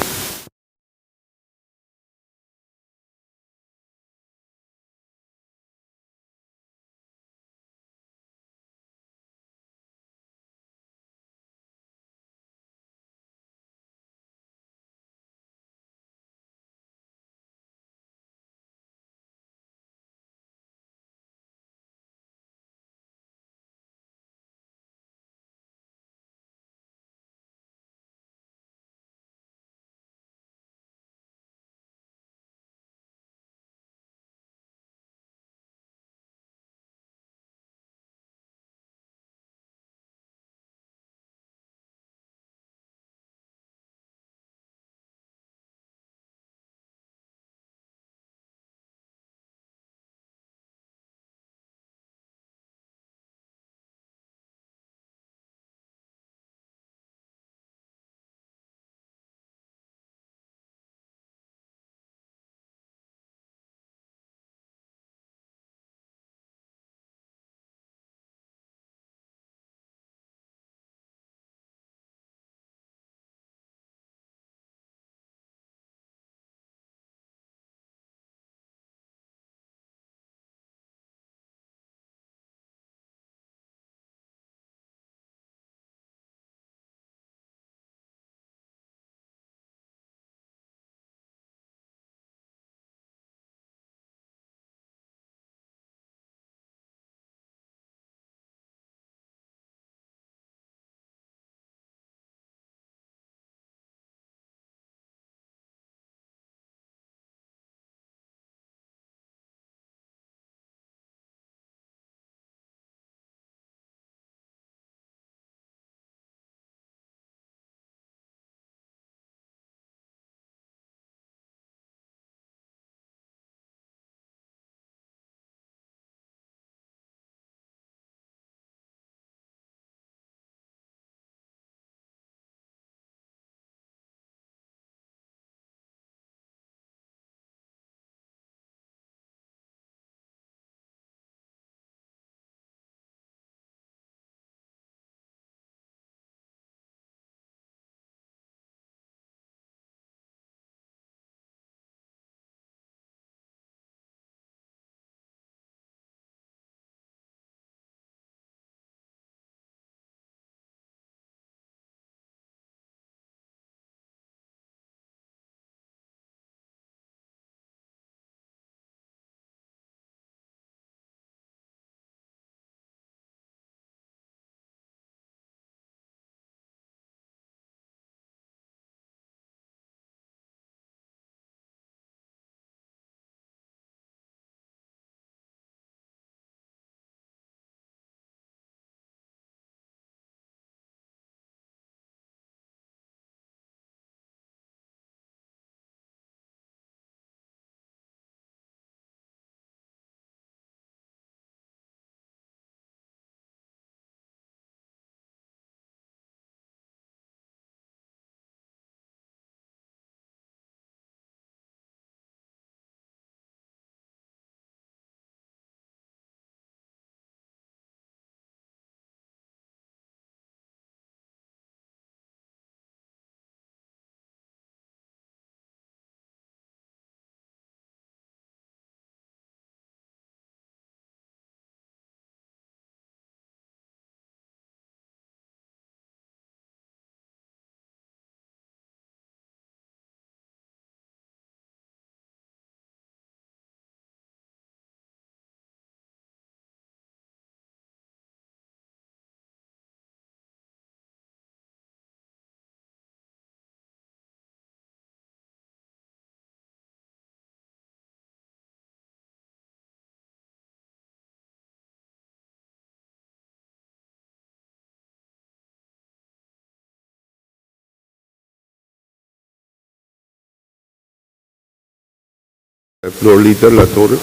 Floor Leader Latore.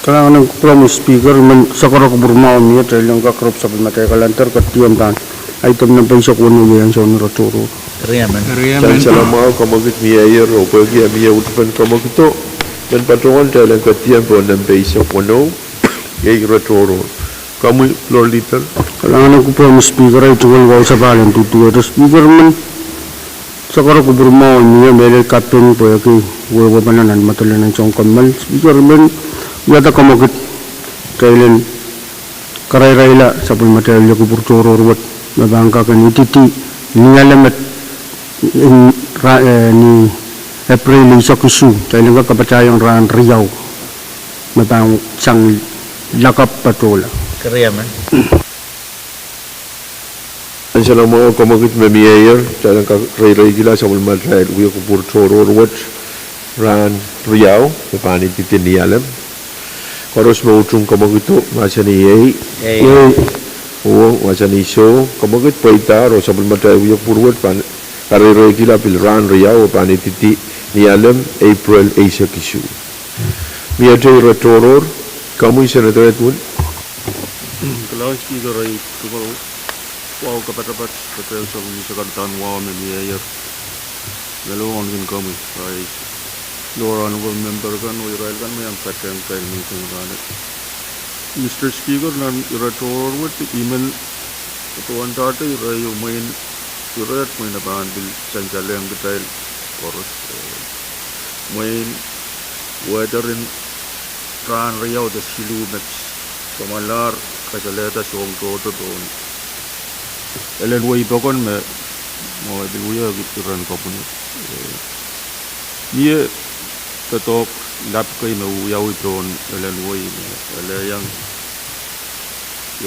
Kalahngan en kupwur Speaker, men sakara kupwur mwahu mie, kitail en kak rep sapwellimatail kalender, katiam pahn item nempe eisek weneu, iei ansou en ire tohrohr. Eri amen. Eri amen. Sansal mwahu, kamwekid mieier, oh pwehki e mie utupen kamwekido, men patohwan kitail en katiam pohn nempe eisek weneu, iei ire tohrohr. Komwi Floor Leader. Kalahngan en kupwur Speaker, ei tungoal wahu sapahl en duduwehte Speaker men sakara kupwur mwahu mie, mehlel kaping pwehki wehwehpene nan medelen en soun kommoal. Speaker men wiahda kamwekid, kitail en karairaila sapwellimatail wia kupwur tohrohr wet me pahn kak en ididi Nialem, ni Epreil eisek isuh, kitail en kak kapatahiong rahn riau me pahn sang lakapw patohla. Eri amen. Sansal mwahu, kamwekid me mieier, kitail en kak reireikihla sapwellimatail wia kupwur tohrohr wet rahn riau me pahn ididi Nialem. Koaros me utung kamwekido, mahsanih ei. Ei. Oh mahsanih soh, kamwekid pweidahr oh sapwellimatail wia kupwur wet pahn kareireikihla pil rahn riau oh pahn ididi Nialem, Epreil eisek isuh. Miehte ire tohrohr, komwi Senator Edwin. Kalahngan Speaker, ei tungoal wahu kapatapat, patehng sapwellime sakadahn wahu me mieier. Menlau wauneki komwi, ei, Floor Honorable Member kan oh irail kan me iang patehng kitail menseng rahnwet. Mister Speaker, nan ire tohrohr wet I men patohwandahte ire ieu mwein ire, mwein e pahn pil sansalehng kitail koaros, eh, mwein weather en rahn riau de siluh met samwalahr kasalehda soahng tohto pohn elen wehi pokon me mwo e pil wia iren kapwunod. Eh, mie doadoahk lap kei me wiawi pohn elen wehi me ele iang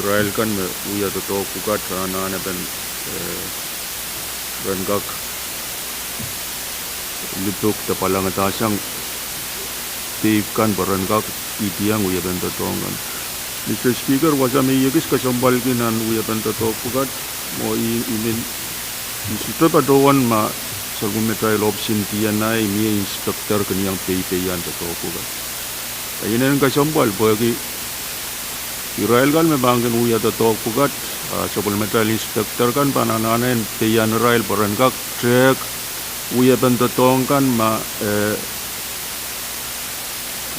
irail kan me wia doadoahk pwukat anahnepen, eh, ren kak lipwuk de pwalangada sang teip kan pwe ren kak idiong wiepen doadoahk kan. Mister Speaker, wasa me I ekis kesempwalki nan wiepen doadoahk pwukat, mwo I, I men, I sohte patohwan ma sapwellimatail option D N I mie inspector kin iang peipeian doadoahk pwukat. E inenen kesempwal pwehki irail kan me pahn kin wia doadoahk pwukat, ah, sapwellimatail inspector kan pahn anahne en peian irail pwe ren kak tehk wiepen doadoahk kan ma, eh,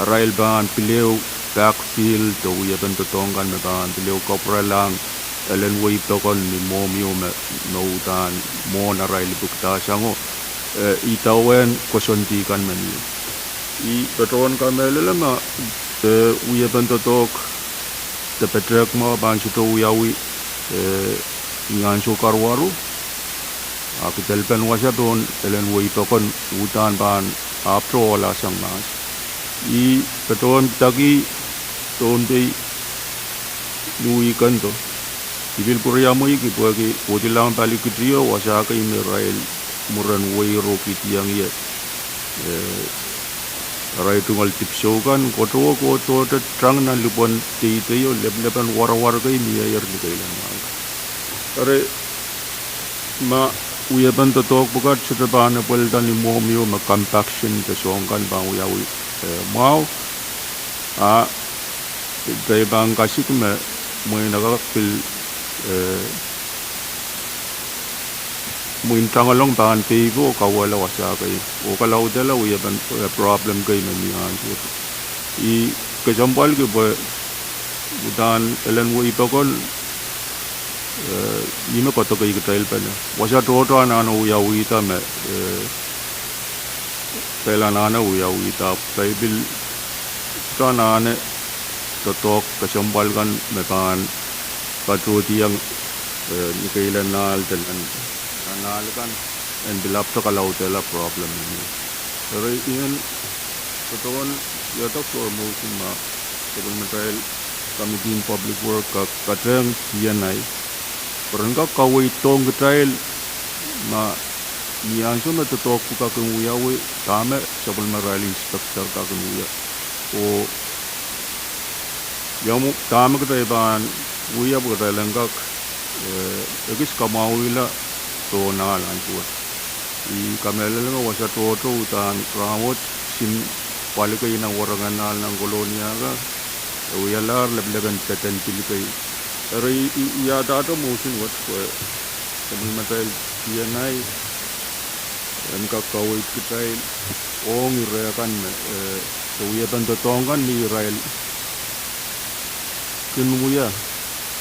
arail pahn pil ehu backfill de wiepen doadoahk kan me pahn pil ehu kapwurelahng elen wehi pokon ni mwohmwio me, me uhdahn mwohn arail lipwukdahsango, eh, idawehn koasoandi kan me mie. I patohwan kamehlele ma, eh, wiepen doadoahk de petehk mwahu pahn sohte wiawi, eh, ni ansou karuwaru, a kidelpen wasa pohn elen wehi pokon uhdahn pahn ahpwtehn ohla sang mahs. I patohwan pidaki Pohnpei ni wihkendo. I pil pwuriamweiki pwehki kohdilahng pali kidio wasa kei me irail mwuren wehi rokihdiong ie, eh, arail tungoal dipwisou kan, kohdohte kohdohte tang nan lipwen deidei oh lepelepen warwar kei mieier ni keilen mahk. Eri ma wiepen doadoahk pwukat sohte pahn epwelda ni mwohmwio me compaction de soahng kan pahn wiawi, eh, mwahu, a kitail pahn kasik me mwein e kak pil, eh, mwein tangalong pahn peipe oh kauwehla wasa kei oh kalaudehla wiepen, eh, problem kei me mie ansou. I kesempwalki pwe uhdahn elen wehi pokon, eh, ih me koadokeikitailpene. Wasa tohto anahne wiawihda me, eh, kitail anahne wiawihda, kitail pil anahne doadoahk kesempwal kan me pahn patohdiong, eh, ni keilen ahl de nan ahl kan en pil ahpwtehn kalaudehla problem me mie. Eri I men patohwan iada floor motion ma sapwellimatail Committee on Public Work kak patehng D N I pwe ren kak kaweiddohng kitail ma ni ansou me doadoahk pwukat kin wiawi, dahme sapwellimarail inspector kan kin wia oh ia mwo, dahme kitail pahn wia pwe kitail en kak, eh, ekis kamwahwihla pohn ahl ansou wet. I kamehlele me wasa tohto uhdahn rahnwet, sin pali kei nan warangan ahl nan Kolonia ka, e wialahr leplepen peden pil kei. Eri i, i, i iahdahr mwohn wet pwe, komwi me atail D N I, en kak kaweid kitail, ong ire kan me, eh, de wiepen doadoahk kan me irail kin wia,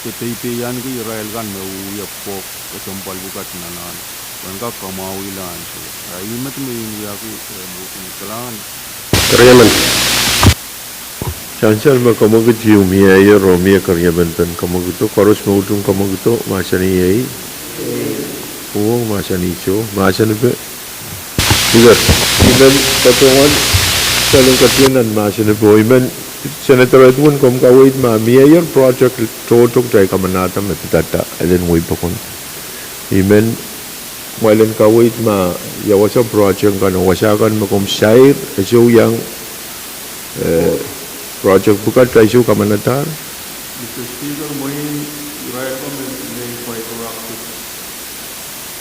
de peipeianki irail kan me wia pwukoa kesempwal pwukat nan ahn, pwe en kak kamwahwihala ansou. A ih met me I wiahki, eh, mwohn kalahngan. Keriemen. Sansal me kamwekid ieu mie ier oh mie keriemen pen kamwekid o, koaros me utung kamwekid o, mahsanih ei. Uhwong mahsanih soh, mahsanipe. Iker, I men patohwan, saling ketieng nan mahsanipe, oh I men, Senator Edwin, komw kaweid ma mie ier project tohto kitail kamanahda me pidada elen wei pokon. I men, kumwail en kaweid ma ia wasa project kan oh wasa kan me komw sair, e sou iang, eh, project pwukat kitail sou kamanadahr. Mister Speaker, mwein irail ko me, me fiber optic,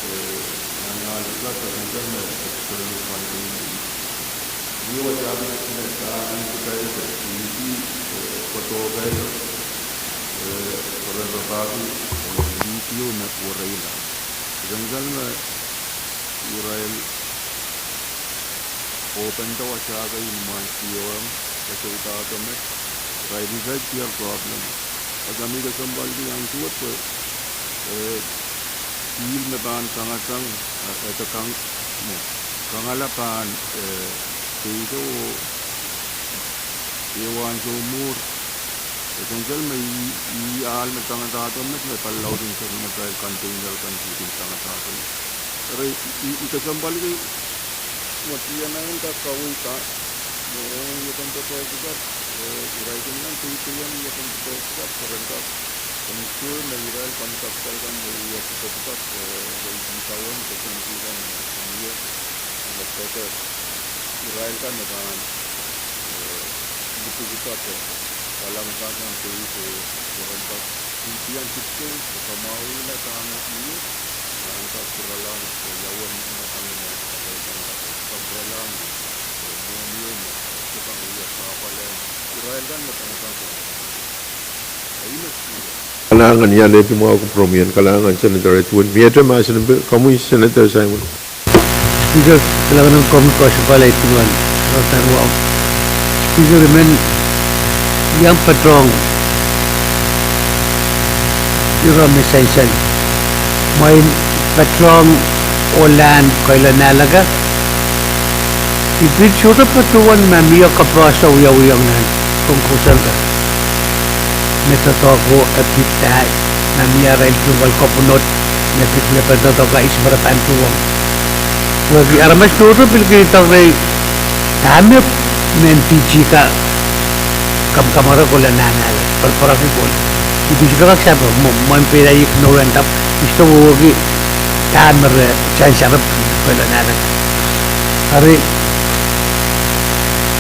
eh, nan ahl pwukat, e koasoia me external funding. Ih wasa kis me dahme kitail de, ih, eh, koasoia, eh, peren rapahki, eh, video me wereila. Sansal me irail open da wasa kei ni mwahn C O M, e sohte dahme, irail kin saik diar problem. Wasa me I kesempwalki ansou wet pwe, eh, pihl me pahn kangatang, eh, e de kang, me, kangala pahn, eh, peido, eh, wahn soumwur, e sansal me ih, ih ahl me tangatahdo met me pali laud en seri me atail container kan pil kin tangatahdo. Eri I, I kesempwalki, me D N I en kak kaweid, me ong wiepen doadoahk pwukat, eh, irail kin iang peipeiong wiepen doadoahk pwukat, peren kak ensure me irail contractor kan me wia pwukat, eh, re ih pahn wehn kesempwal kan me, me, me pwukat, irail kan me pahn, eh, lipwukihda, eh, walahng sang sang peid, eh, peren kak, I, I iang kihdi, eh, kamwahwihala dahme ih, nan kak pwuralahng, eh, ia uwen me pahn, eh, pahn, eh, pwuralahng, eh, mwohni o me, eh, sohte pahn wia kahpwal en irail kan me pahn, pahn, eh, I must be. Kalahngan, I alehdi mwahu kupwuromwi en kalahngan Senator Edwin. Miehte mahsen, komwi Senator Simon. Speaker, kalahngan komwi koasoia pali duwen, Senator Wong. Speaker, I men iang patohwan ire me sansal. Mwein patohwan oh lahn keila nahlaka. I pil sohte patohwan ma mie kapehse wiawi ong nan kousoan kan. Me doadoahk o e pid pahn, ma mie arail duwal kopwunod, me pid me pahn doadoahk a ihs me re pahn tuhwong. Pwehki aramas tohto pil kin idek rehi, dahme mehn D G ka kamwakamwar kola nahnalek, pwurpwurki kola. I pil sohte kak sape, mwo, mwein pein I ignore en dahme, I sohte wehwehki dahme re sansal rehn kola nahnalek. Eri,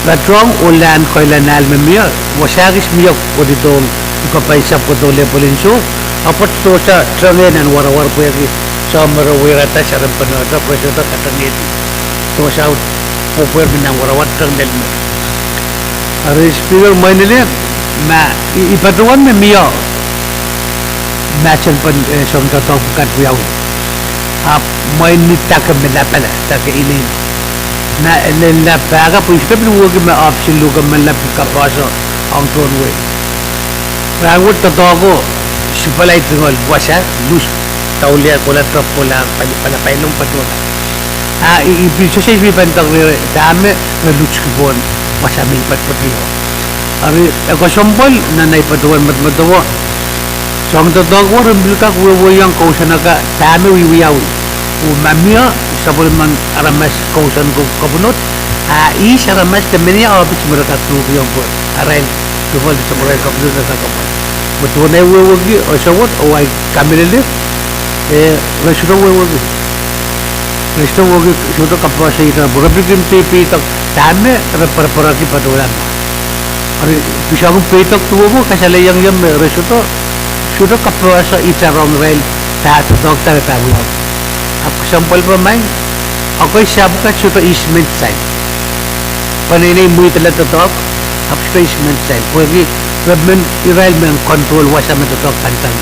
patohwan oh lahn keila nahl me mie, wasa kis mie kohdiong, I koasoia pwe doh leh pwelin soh, ahpw dohsang teng nan warawar pwehki soahng me re weirada, seren pene, re sohte katengehdi. Dohsang pwopwehr me nan warawar teng lel me. Eri Speaker, mwein lel, ma, I, I patohwan me mie mahsen pahn, eh, soangen doadoahk pwukat wiawi. Ahpw mwein ni dake me lapala, dake inin. Ma lella pahka pwe I sohte pil wehwehki me option luke me lapala kapehse ong tohn wehi. Rahnwet doadoahk o, sipwala I tungoal wasa, lus, daulia kola, drop kola, pali, pala, pali lung patohla. A, I, I pil sehse I pahn idek rehi dahme, me lus ki pohn, wasa me I patohwan. Eri, e kesempwal, nan ei patohwan medemedewe, soangen doadoahk o, re pil kak wehwehki ong kousoan akan, dahme wiwiawi. Oh ma mie, sapwellimen aramas kousoan ko, kopwunod, a, ihs aramas de mehnia ohpis me re kak tuhkiong pwe, arail, duwal de sapwellimen kopwunod re kak kapwal. Pwe duwen ei wehwehki, oh sewot, oh ei kamehlele, eh, re sohte wehwehki. Re sohte wehwehki, sohte kapehse ih kan, pwe re pil kin peipeidek, dahme, re pwurpwurki patohla ma. Eri, pil soangen peidek duwe ko, kasalehiong ie me, re sohte, sohte kapehse ih kan rong irail, dahme doadoahk dahme pahn wiawi. Ahpw kesempwal pwe mwein, ekei sapwkat sohte easement sign. Peneinei mwidala doadoahk, ahpw space men sail. Pwehki re men, irail men control wasa me doadoahk kan sang.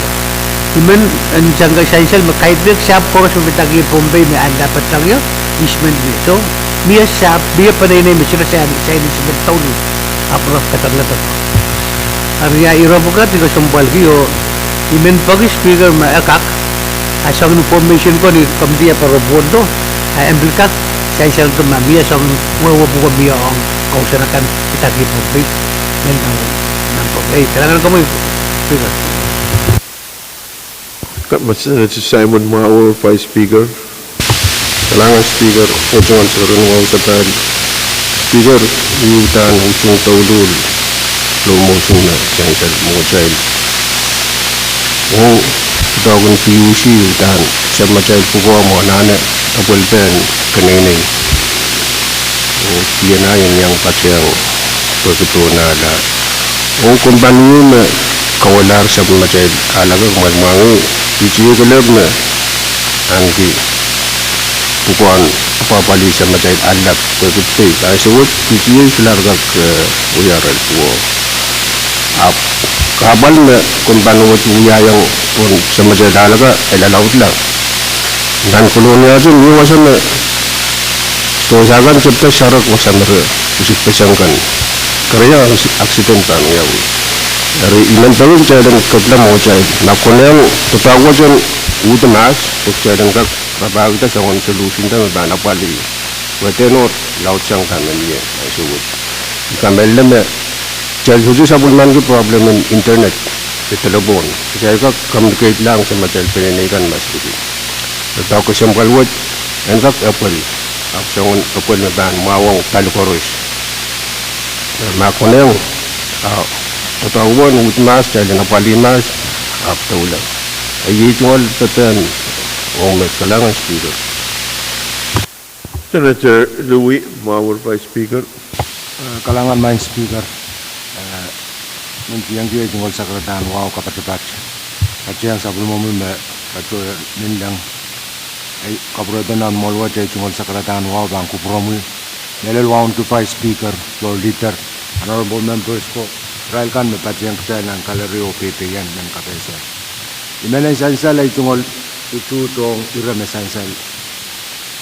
I men, en sang sansal me kaidehk sahpw koaros me pidahkiong Pohnpei me ale patang ie, ihs men mie. So, mie sahpw, mie peneinei me solahr sail, sail ihs men douluhl, ahpw re kadangala doadoahk. Eri ia ire pwukat I kesempwalki oh I men peki Speaker me e kak, a soangen information ko ni committee e pahn report o, a e pil kak sansal de ma mie soangen wehwe pwuko mie ong kousoan akan pidahki Pohnpei, men nan, nan Pohnpei. Kalahngan komwi, Speaker. Ka, ma Senator Simon Mwahu, Vice Speaker. Kalahngan Speaker, oh tungoal sakaradahn wahu sapahl. Speaker, I uhdahn usung douluhl, slow motion me sansal mwohtail. Oh, doadoahk en P U C uhdahn samatail pwukoa mwo anahne apwalih pahn keneinei. Oh, pidahn iang patehng pwehki pohn ale. Oh, komw pahn wiawi me kawelahr sapwellimatail ale kak, mwomwen mwahngih, P T A kelehpw me ahneki pwukoahn apwapwalih samatail ale pwehki pei. Ansou wet P T A solahr kak, eh, wia arail pwukoa. Ahpw kahpwal me komw pahn wet wiahiong pohn samatail ale kak e lalaudla. Nan Kolonia te mie wasa me sohte kan tepda sarek wasa me re pisikpeseng kan. Kereia, aksident pahn wiawi. Eri I men peki kitail en kepla mwohtail. Ma konehng doadoahk wet en uhd mahs, pwe kitail en kak rapahkihda soangen solution da me pahn apwalih. Wehwehn oh laudsang da me mie ansou wet. I kamehlele me kitail sohte sapwellimanki problem en internet, de telephone. Kitail kak communicate lahng samatail peneinei kan masliki. Doadoahk kesempwal wet en kak epwel, ahpw soangen epwel me pahn mwahuwong pali koaros. Ma konehng, a, doadoahk wet en uhd mahs, kitail en apwalih mahs, ahpw doula. Iei tungoal pepehn ong met. Kalahngan Speaker. Senator Louis Mwahu, Vice Speaker. Eh, kalahngan maing Speaker. Eh, men kihong ie tungoal sakaradahn wahu kapatapat. Patehng sapwellimomwi me patohwan nin leng. Ei, kapwuredo nan mwohl wet, ei tungoal sakaradahn wahu pahn kupwuromwi. Mehlel wauneki Vice Speaker, Floor Leader, honorable members ko, irail kan me patehng kitail nan gallery oh peipeien, men kapehse. I men en sansal, ei tungoal utuht ong ire me sansal.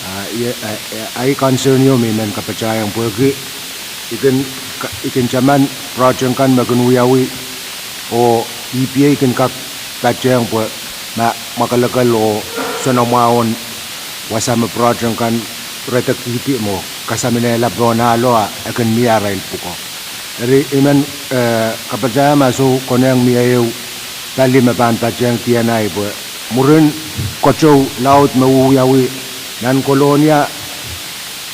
Ah, ie, ah, ah, ei concern ieu me I men kapatahiong pwehki I kin, ka-, I kin taman project kan me kin wiawi, oh E P A kin kak patehng pwe ma, mwakelekel oh soanamwahu en wasa me project kan redekihdi mwo kasaminehla pohn ahlo a e kin mie arail pwukoa. Eri I men, eh, kapatahiong ma soh konehng mie ehu pali me pahn patehng D N I pwe mwurin kotou laud me wiawi nan Kolonia,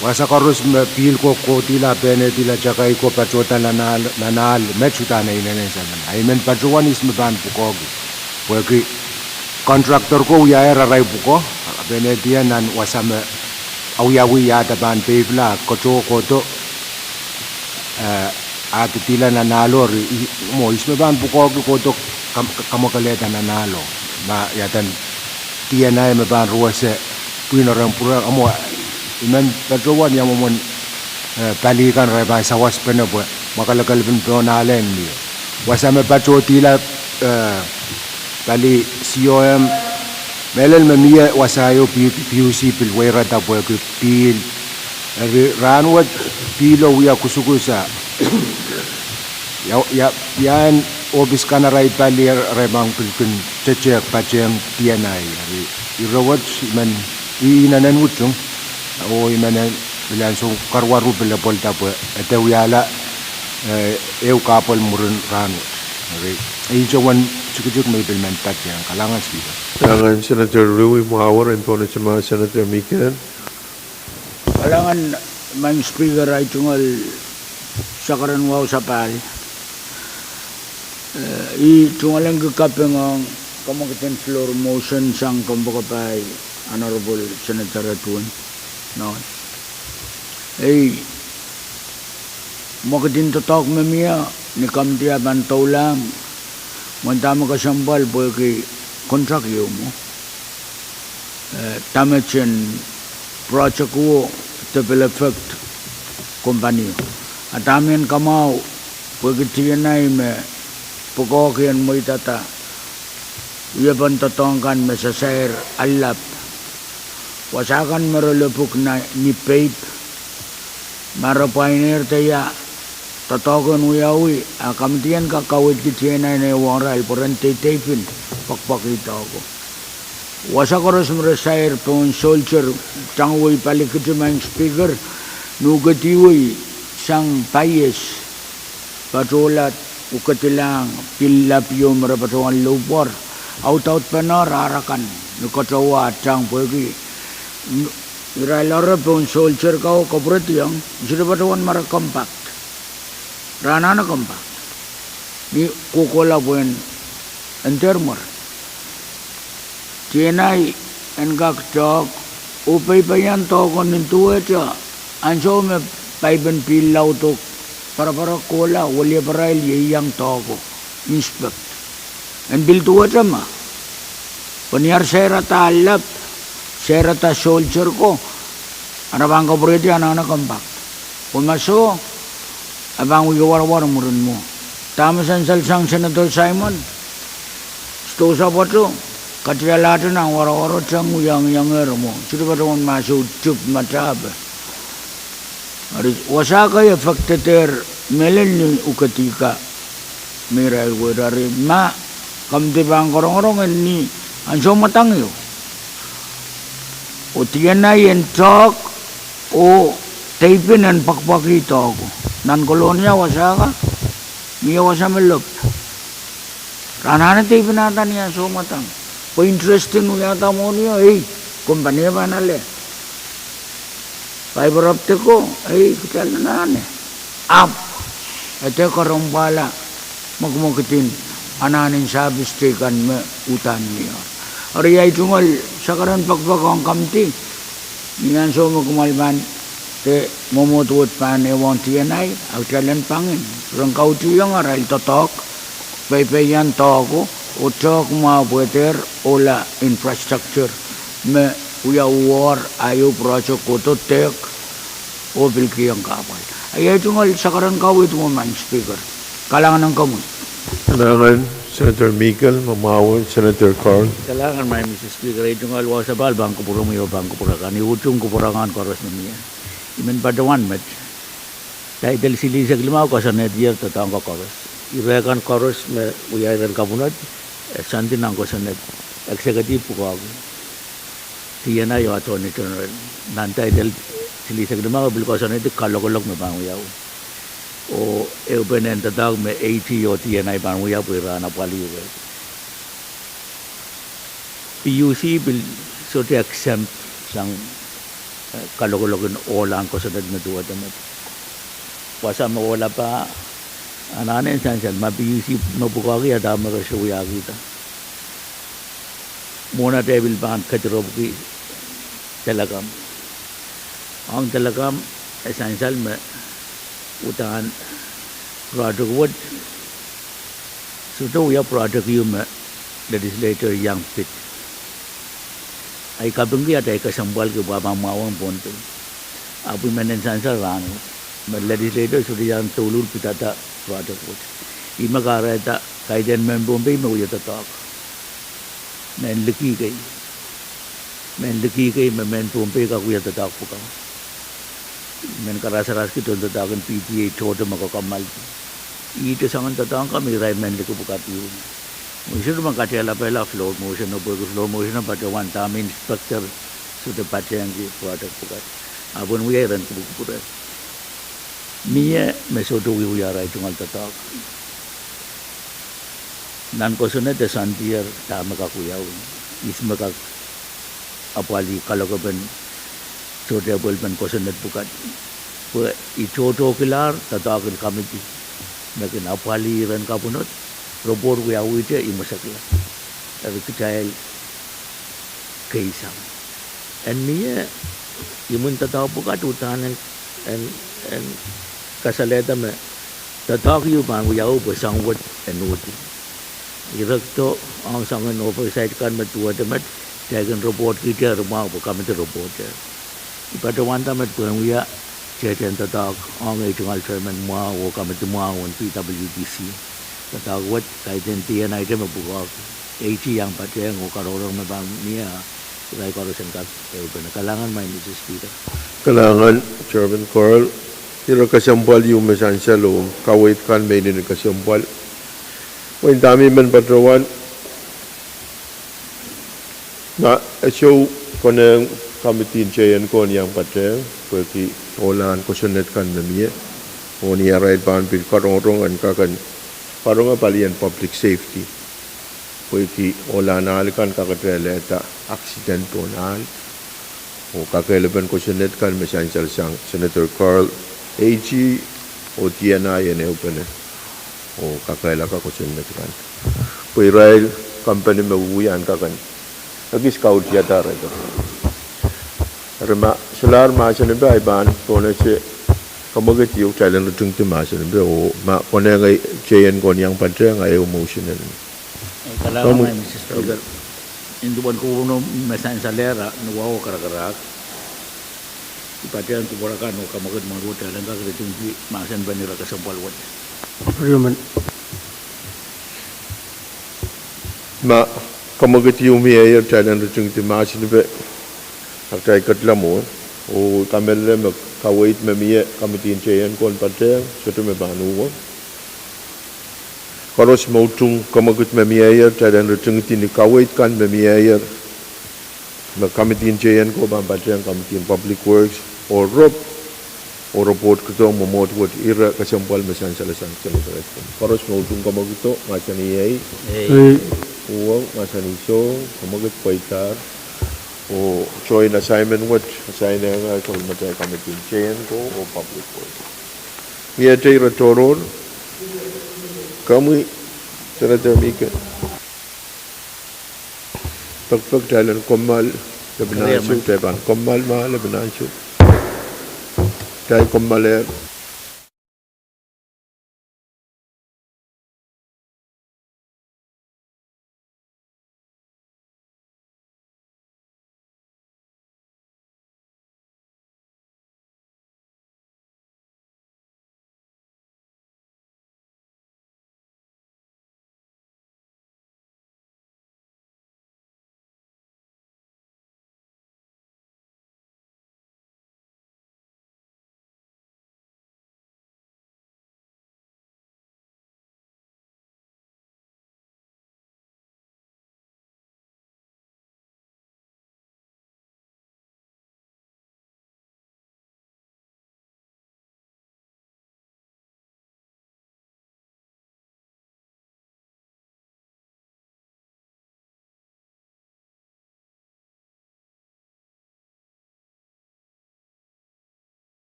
wasa koaros me pihl ko kohdihla, pehnedihla, takai ko patohda nan ahl, nan ahl, met uhdahn e inenen sansal. A I men patohwan ihs me pahn pwukoahki. Pwehki contractor ko wiahier arail pwukoa, pehnedien nan wasa me awiawi iahda pahn peipwla, kotou kohdo, eh, adidihla nan ahlo, eri, i-, mwo ihs me pahn pwukoahki kohdo kam-, kamwakelehda nan ahlo. Ma iaduwen D N I me pahn ruwese pwihn rehn pwurehng, mwo, I men patohwan ia mwomwen, eh, pali kan re pahn sawaspene pwe mwakelekel pil pohn ahlen mie. Wasa me patohdihla, eh, pali C O M, mehlel me mie wasa ieu P-, P U C pil weirada pwehki pihl. Eri rahnwet pihlo wia kusukus a ia, ia, ia en ohpis kan arail pali re pahn pil kin tetehk patehng D N I. Eri ire wet I men, I inenen utung, oh I men en pil ansou karuwaru pil lepwelda pwe e dehr wiahla, eh, ehu kahpwal mwurin rahnwet. Eri ihte wen tikitik me I pil men patehng. Kalahngan Speaker. Kalahngan Senator Louis Mwahu, en pohnese ma Senator Mikael. Kalahngan maing Speaker, ei tungoal sakaradahn wahu sapahl. Eh, I tungoal en kaping ong kamwekid en floor motion sang kompoakepahi Honorable Senator Edwin Noel. Ei, mwekid en doadoahk me mie ni committee e pahn doulahng, mwein dahme kesempwal pwehki contract ieu mwo. Eh, damage en project wo de pil affect kompanio. A dahme I en kamwahu, pwehki TNI me pwukoahki en mweidada wiepen doadoahk kan me sasair allap. Wasa kan me re lepwuk ni peip, ma re pwainer de ia doadoahk en wiawi, a kamidi en kak kaweidki TNI en ehuong irail pwe ren deidei pil pwakpwakih doahko. Wasa koaros me re sair pohn soldier, tangwei palikiti, Madam Speaker, ni ukediwei sang paies, patohla ukedilahng pil lap ieu me re patohwan lohpwuwar, audaudpene arail kan ni kotowe ah tang pwehki irail ere pohn soldier ko kapwurediong, sohte patohwan ma re compact. Re anahne compact ni kohkohla pwehn en dehr mwar. TNI en kak doahk oh peipeian doahko nin duwehte ansou me paipen pihl laud oh paraparek kohla, wilieparail ieiang doahko, inspect. En pil duwehte ma, pwe ni ar sairada allap, sairada soldier ko, a re pahn kapwurehdi anahne compact. Pwe ma soh, e pahn wia warwar mwurin mwo. Dahme sansal sang Senator Simon, sidohsa pwoato, katialahte nan warwarohte wiahiong iangehr mwo, sohte patohwan ma soh tip ma tahpe. Eri wasa kei affected-er mehlel ni ukedi ka me irail werari, ma kamidi pahn korongorong en ni ansou mwadang ieu. Oh TNI en doahk oh deipin en pwakpwakih doahko. Nan Kolonia wasa ka, mie wasa me lop. Re anahne deipinada ni ansou mwadang. Pwe interest en wiahda mwohnio, ei, kompanio pahn ale fiber optic ko, ei, kitail anahne. Ahpw, e dehr karompwahla mwekimwekid en anahn en service teikan me uhdahn mie. Eri ei tungoal sakaren pekipek ong kamidi, ni ansou me kumwail pahn de mwomwohd wet pahn ehuong TNI, a kitail en pangin ren kautihong arail doadoahk, peipeian doahko, oh doahk mwahu pwe dehr ohla infrastructure me wia uhr a ieu project kohdo tehk oh pil kihong kahpwal. A ei tungoal sakaren kaweid, Madam Speaker. Kalahngan en komwi. Kalahngan, Senator Miguel, me mwahu, Senator Carl. Kalahngan, Madam Speaker, ei tungoal wasa pahn kupwuromwi oh pahn kupwur akan, I utung kupwur akan koaros me mie. I men patohwan met, title silihsek limau koasoanehdier doadoahk koaros. Ire kan koaros me wia iren kapwunod, e soandi nan kosonned, executive pwukoahki, TNI oh Attorney General. Nan title silihsek limau e pil koasoanehdi kalokolok me pahn wiawi, oh ehupenen doadoahk me AG oh TNI pahn wia pwe ira en apwalih ire. PUC pil sohte exempt sang, eh, kalokolok en ohlahn kosonned me duwehte met. Wasa me ohla pah, anahne en sansal, ma PUC me pwukoahki a dahme re sohte wiahkihda. Mwohn atail pil pahn kedirepwki telecom. Ong telecom, e sansal me uhdahn project wet, sohte wia project ieu me legislator iang pid. Ahi kapingki atail kesempwalki pwe e pahn mwahuwong Pohnpei. Ahpw I men en sansal rahnwet me legislator sohte iang douluhl pidada project wet. Ihme kahrehda kaidehn mehn Pohnpei me wia doadoahk. Mehn liki kei, mehn liki kei me mehn Pohnpei kak wia doadoahk pwukoa. I men karasaraski tohn doadoahk en PTA tohto me kokommoaldi. Ihte soangen doadoahk kan me irail mehn liki pwukat ieu. Mwein sohte me katehlapehla floor motion o, pwehki floor motion o patohwan dahme inspector sohte patehngki project pwukat. Ahpw en wia iren kupwukupwure. Mie me sohte wiewia arail tungoal doadoahk. Nan kosonned e soandier dahme kak wiawi, ihs me kak apwalih kalokolok en sohte apwalpen kosonned pwukat. Pwe I tohtohkilahr doadoahk en kamidi me kin apwalih iren kapwunod, report wiawihte imwesekla. Eri kitail keisang. En mie imwin doadoahk pwukat uhdahn en, en, en kasalehda me doadoahk ieu pahn wiawi pwe soahng wet en uhdi. Ire ko ong soangen oversight kan me duwehte met, kitail kin report kihte eri mwahu pwe kamidi report. I patohwanda met pwehn wia Teten doadoahk ong ei tungoal chairman mwahu oh komiti mwahu en P W D C. Doadoahk wet kaidehn D N I te me pwukoa, A G iang patehng oh karongarong me pahn mie, irail koaros en kak ehupene. Kalahngan, Madam Speaker. Kalahngan, Chairman Carl. Ire kesempwal ieu me sansal oh kaweid kan me inenen kesempwal. Wehin dahme I men patohwan, ma e sou konehng komiti en J N ko en iang patehng, pwehki ohlahn kosonned kan me mie, oh ni arail pahn pil karongarong en kak en karonge palien public safety, pwehki ohlahn ahl kan kak katailehda accident pohn ahl. Oh kakehlapen kosonned kan me sansal sang Senator Carl, A G, oh D N I en ehupene oh kakehlaka kosonned kan, pwe irail kompeni me wiahn kak en ekis kautiada arail. Eri ma solahr mahsen en pei, I pahn pohnese kamwekid ieu kitail en ritingdi mahsen en pei, oh ma konehng J N ko en iang patehng, a ehu motion en. Kalahngan, Madam Speaker. Nin duwen Kauno me sansalehr ni wahu karakarahk, I patehng kupwur akan oh kamwekid mwahu kitail en kak ritingdi mahsen en pei ni ire kesempwal wet. Ma kamwekid ieu mieier, kitail en ritingdi mahsen en pei, a kitail ketilong mwo, oh kamehlele me kaweid me mie komiti en J N ko en patehng sohte me pahn uhwong. Koaros me utung kamwekid me mieier, kitail en ritingdi ni kaweid kan me mieier me komiti en J N ko pahn patehng komiti en Public Works, oh rop, oh report kihdo mwomwohd wet ire kesempwal me sansal sang Senator Espen. Koaros me utung kamwekido, mahsanih ei. Uhwong, mahsanih soh, kamwekid pweidahr. Oh joint assignment wet, assign-ehng atail komiti en J N ko oh Public Works. Miehte ire tohrohr, komwi Senator Mike. Pekpek kitail en kommoal lepin ansou, kitail pahn kommoal ma lepin ansou. Kitail kommoalehr.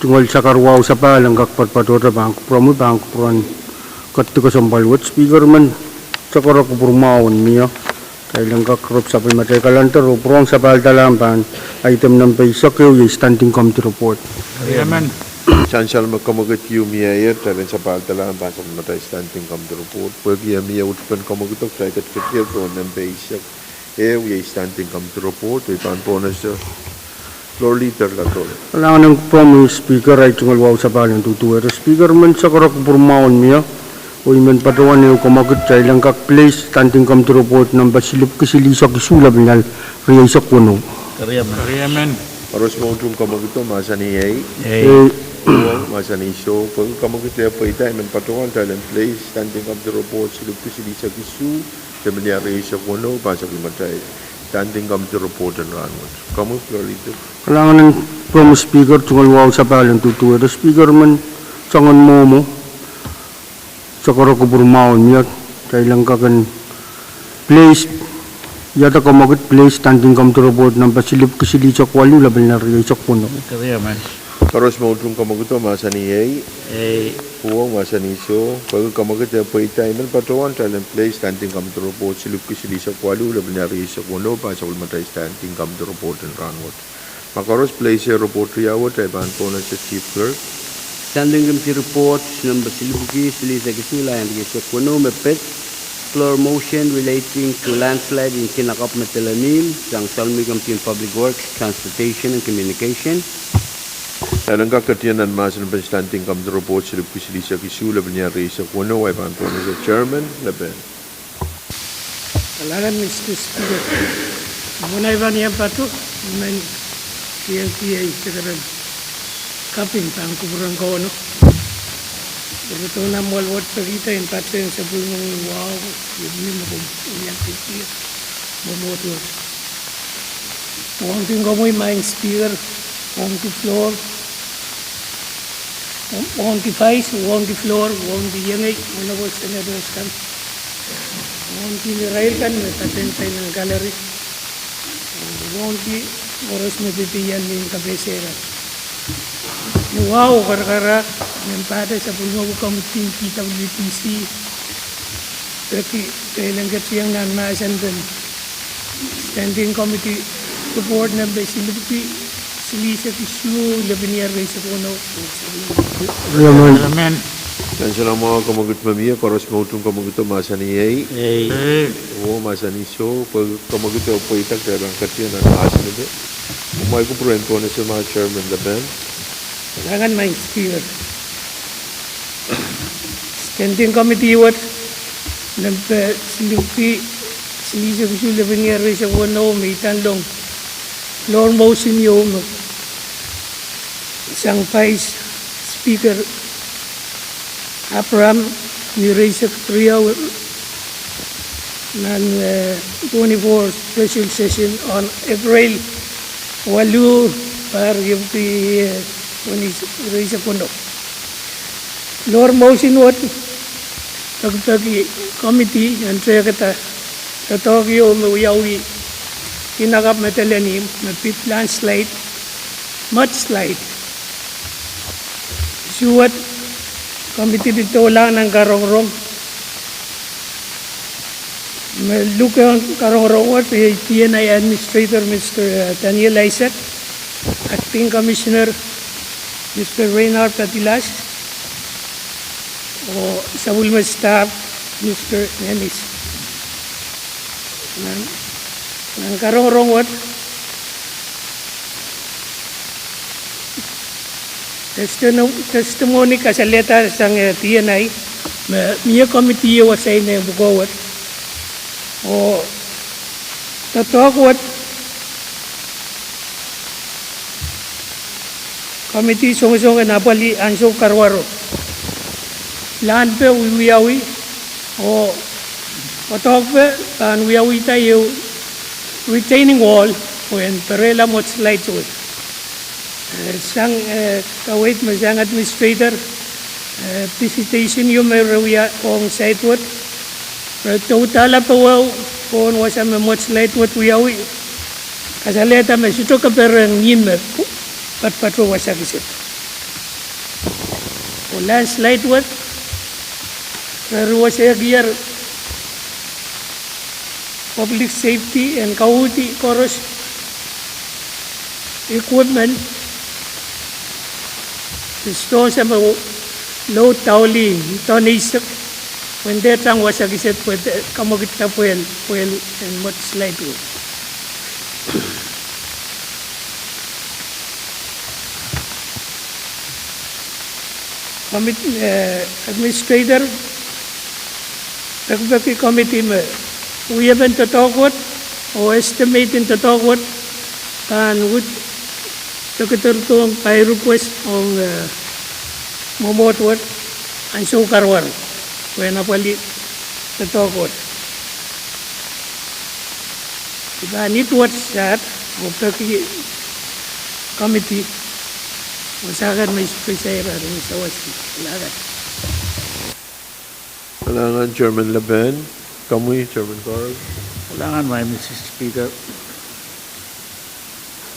Tungoal sakarwahu sapahl en kak patpatohte pahn kupwuromwi pahn kupwuren ketikesempwal wet. Speaker men, sakara kupwur mwahu en mie. Kitail en kak rep sapwellimatail kalender oh pwurehng sapahldahlahng pahn item nempe eisek ehu, iei Standing Committee Report. Amen. Sansal me kemwekid ieu mieier, kitail en sapahldahlahng pahn sapwellimatail Standing Committee Report. Pwehki e mie utupen kemwekido, kitail ketikedier pohn nempe eisek ehu, iei Standing Committee Report, oh I pahn pohnese Floor Leader Latol. Kalahngan en kupwuromwi Speaker, ahi tungoal wahu sapahl en duduwehte. Speaker men, sakara kupwur mwahu en mie, oh I men patohwan ehu kemwekid, kitail en kak place Standing Committee Report nempe silipwiki silihsek isuh, lepin riau eisek weneu. Koaros me utung kemwekido mahsanih ei. Uwong mahsanih soh. Pwehki kemwekid eh pweida, I men patohwan kitail en place Standing Committee Report silipwiki silihsek isuh, lepin riau eisek weneu, pahn sapwellimatail Standing Committee Report en rahnwet. Komwi Floor Leader. Kalahngan en kupwuromwi Speaker, tungoal wahu sapahl en duduwehte. Speaker men, soangen mwomwo, sakara kupwur mwahu en mie, kitail en kak en place, iada kemwekid place Standing Committee Report nempe silipwiki silihsek waluh, lepin riau eisek weneu. Koaros me utung kemwekido mahsanih ei. Uwong mahsanih soh. Pwehki kemwekid eh pweida, I men patohwan kitail en place Standing Committee Report silipwiki silihsek waluh, lepin riau eisek weneu, pahn sapwellimatail Standing Committee Report en rahnwet. Ma koaros place report riau wet, I pahn pohnese Chief Clerk. Standing Committee Report nempe silipwiki silihsek isuh, lepin riau eisek weneu me pid Floor Motion relating to landslide in Kinakapw Madolenihmw, sang Salmi Committee on Public Works, Transportation and Communication. Kitail en kak ketido nan mahsen en Standing Committee Report silipwiki silihsek isuh, lepin riau eisek weneu, oh I pahn pohnese Chairman Lepin. Kalahngan Mister Speaker. Mwein I pahn iang patoh, I men kihong ie sekeren kaping pahn kupwuren Kauno. Ire tohn amwail wet pekihda en patehng sapwellimomwi wahu, ire ni me komw iang kihong ie mwomwohdiso. Wauneki komwi Maing Speaker, wauneki Floor, wauneki Vice, wauneki Floor, wauneki iengei, Honorable Senators kan, wauneki irail kan me patehng nan gallery, wauneki koaros me pid iang mih kapehse kan. Ni wahu karakarahk, mehn pahte sapwellimomwi komiti en P W D C, pwehki kitail en ketiong nan mahsen en Standing Committee Report nempe silipwiki silihsek isuh, lepin riau eisek weneu. Amen. Sansal mwahu kemwekid me mie, koaros me utung kemwekido mahsanih ei. Uwong mahsanih soh. Pwehki kemwekid eh pweida, kitail pahn ketido nan mahsen en, oh ma I kupwure en pohnese ma Chairman Lepin. Kalahngan Maing Speaker. Standing Committee wet nempe silipwiki silihsek isuh, lepin riau eisek weneu me idandong Floor Motion ieu me sang Vice Speaker Abraham, ni reisek riau nan, eh, twenty-four special session on April waluh, pahr riepwiki, eh, twenty, ire eisek weneu. Floor Motion wet pekipeki committee en tehkada doadoahk ieu me wiawi Kinakapw Madolenihmw me pid landslide, mudslide. Isuh wet committee pil doulahng nan karongorong me luhkehng karongorong wet, iei D N I Administrator Mister Daniel Isaac, Acting Commissioner Mister Reynard Patilas, oh sapwellime staff Mister Dennis. Nan, nan karongorong wet, testimony, testimony kasalehda sang, eh, D N I me mie committee ieu asain nan pwukoa wet, oh doadoahk wet committee songosong en apwalih ansou karuwaru. Lahnpe wiwiawi, oh doadoahkpe pahn wiawihda ehu retaining wall pwehn perehla mudslide wet. Eh, sang, eh, kaweid me sang administrator, eh, visitation ieu me re wia ong site wet, re doudahla powehwei pohn wasa me mudslide wet wiawi, kasalehda me sohte keper ong ih me patpato wasa kiset. Oh landslide wet, re wasa ekier public safety en kauhdi koaros, equipment, stores me load daulih, donation, pwehn dehr tang wasa kiset pwe kamwekid tapwel, pwel en mudslide wet. Committee, eh, administrator, pekipeki committee me wiepen doadoahk wet, oh estimate en doadoahk wet, pahn wid pekederdohng pai request ong, eh, mwomwohd wet, ansou karuwaru, pwehn apwalih doadoahk wet. I pahn ituwet saht, oh peki committee, oh saker me special, sawas, lagat. Kalahngan Chairman Lapen, komwi Chairman Gorov. Kalahngan, Madam Speaker.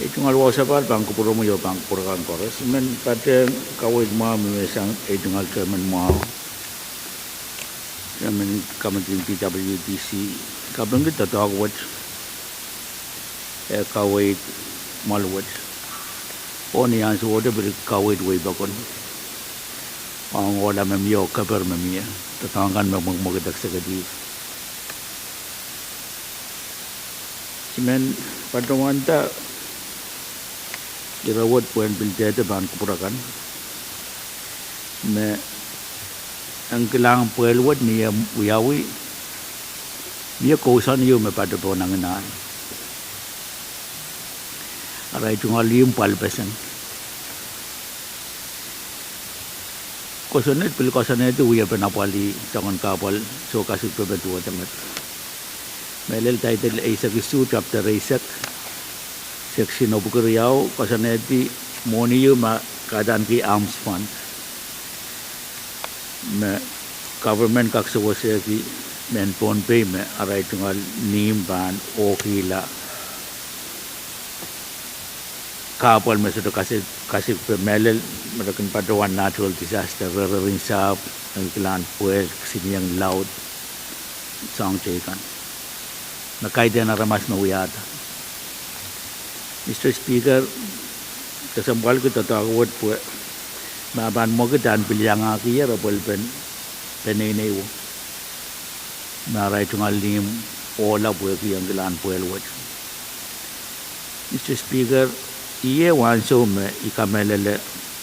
Ei tungoal wasa pahn kupwuromwi oh pahn kupwur akan koaros. I men patehng kaweid mwahu me sang ei tungoal Chairman mwahu, Chairman Committee PWDC, kapingki doadoahk wet, eh, kaweid mwahl wet. Oh ni ansowohte pil kaweid wehi pokon ong ohla me mie oh keper me mie, doadoahk kan me mwekmwekid executive. I men patohwanda ire wet pwehn pil dehde pahn kupwur akan me ong kilang pwehl wet ni eh wiawi, mie kousoan ieu me patopohn anginan. Arail tungoal ihmw pwalpeseng. Kosonned pil koasoanehdi wiepen apwalih soangen kahpwal soh kasik pwe me duwehte met. Mehlel title eisek isuh, chapter eisek, section epwiki riau, koasoanehdi mwohni ieu me kadaniki arms fund me government kak sewesehki mehn Pohnpei me arail tungoal ihmw pahn ohkihla kahpwal me sohte kasik, kasik pwe mehlel me re kin patohwan natural disaster, rerrer en sahpw, ong kilang pwehl, kisinieng laud, soahng teikan me kaidehn aramas me wiahda. Mister Speaker, kesempwalki doadoahk wet pwe ma pahn mwekid en pil iangahkier apwalpen peneinei wet me arail tungoal ihmw ohla pwehki ong kilang pwehl wet. Mister Speaker, iei ansou me I kamehlele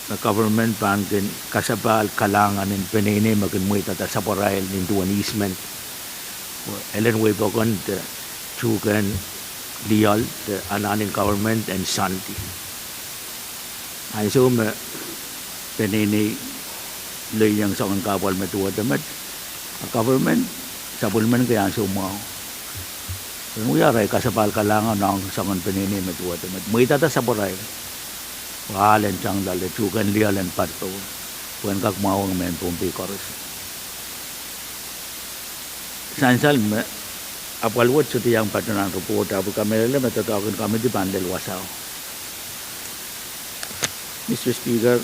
me government pahn kin kasapahl kalahngan en peneinei me kin mweidada sapwarail nin duwen easement, elen wehi pokon de tuhkehn lioal de anahnen government en soandi. Ansou me peneinei lelohng soangen kahpwal me duwehte met, a government sapwellimen kei ansou mwahu en wia arail kasapahl kalahngan ong soangen peneinei me duwehte met, mweidada sapwarail pwe ahl en tang loale, tuhkehn lioal en patohwan, pwehn kak mwahuwong mehn Pohnpei koaros. Sansal me apwal wet sohte iang patohwan report, ahpw I kamehlele me doadoahk en committee pahn lel wasao. Mister Speaker,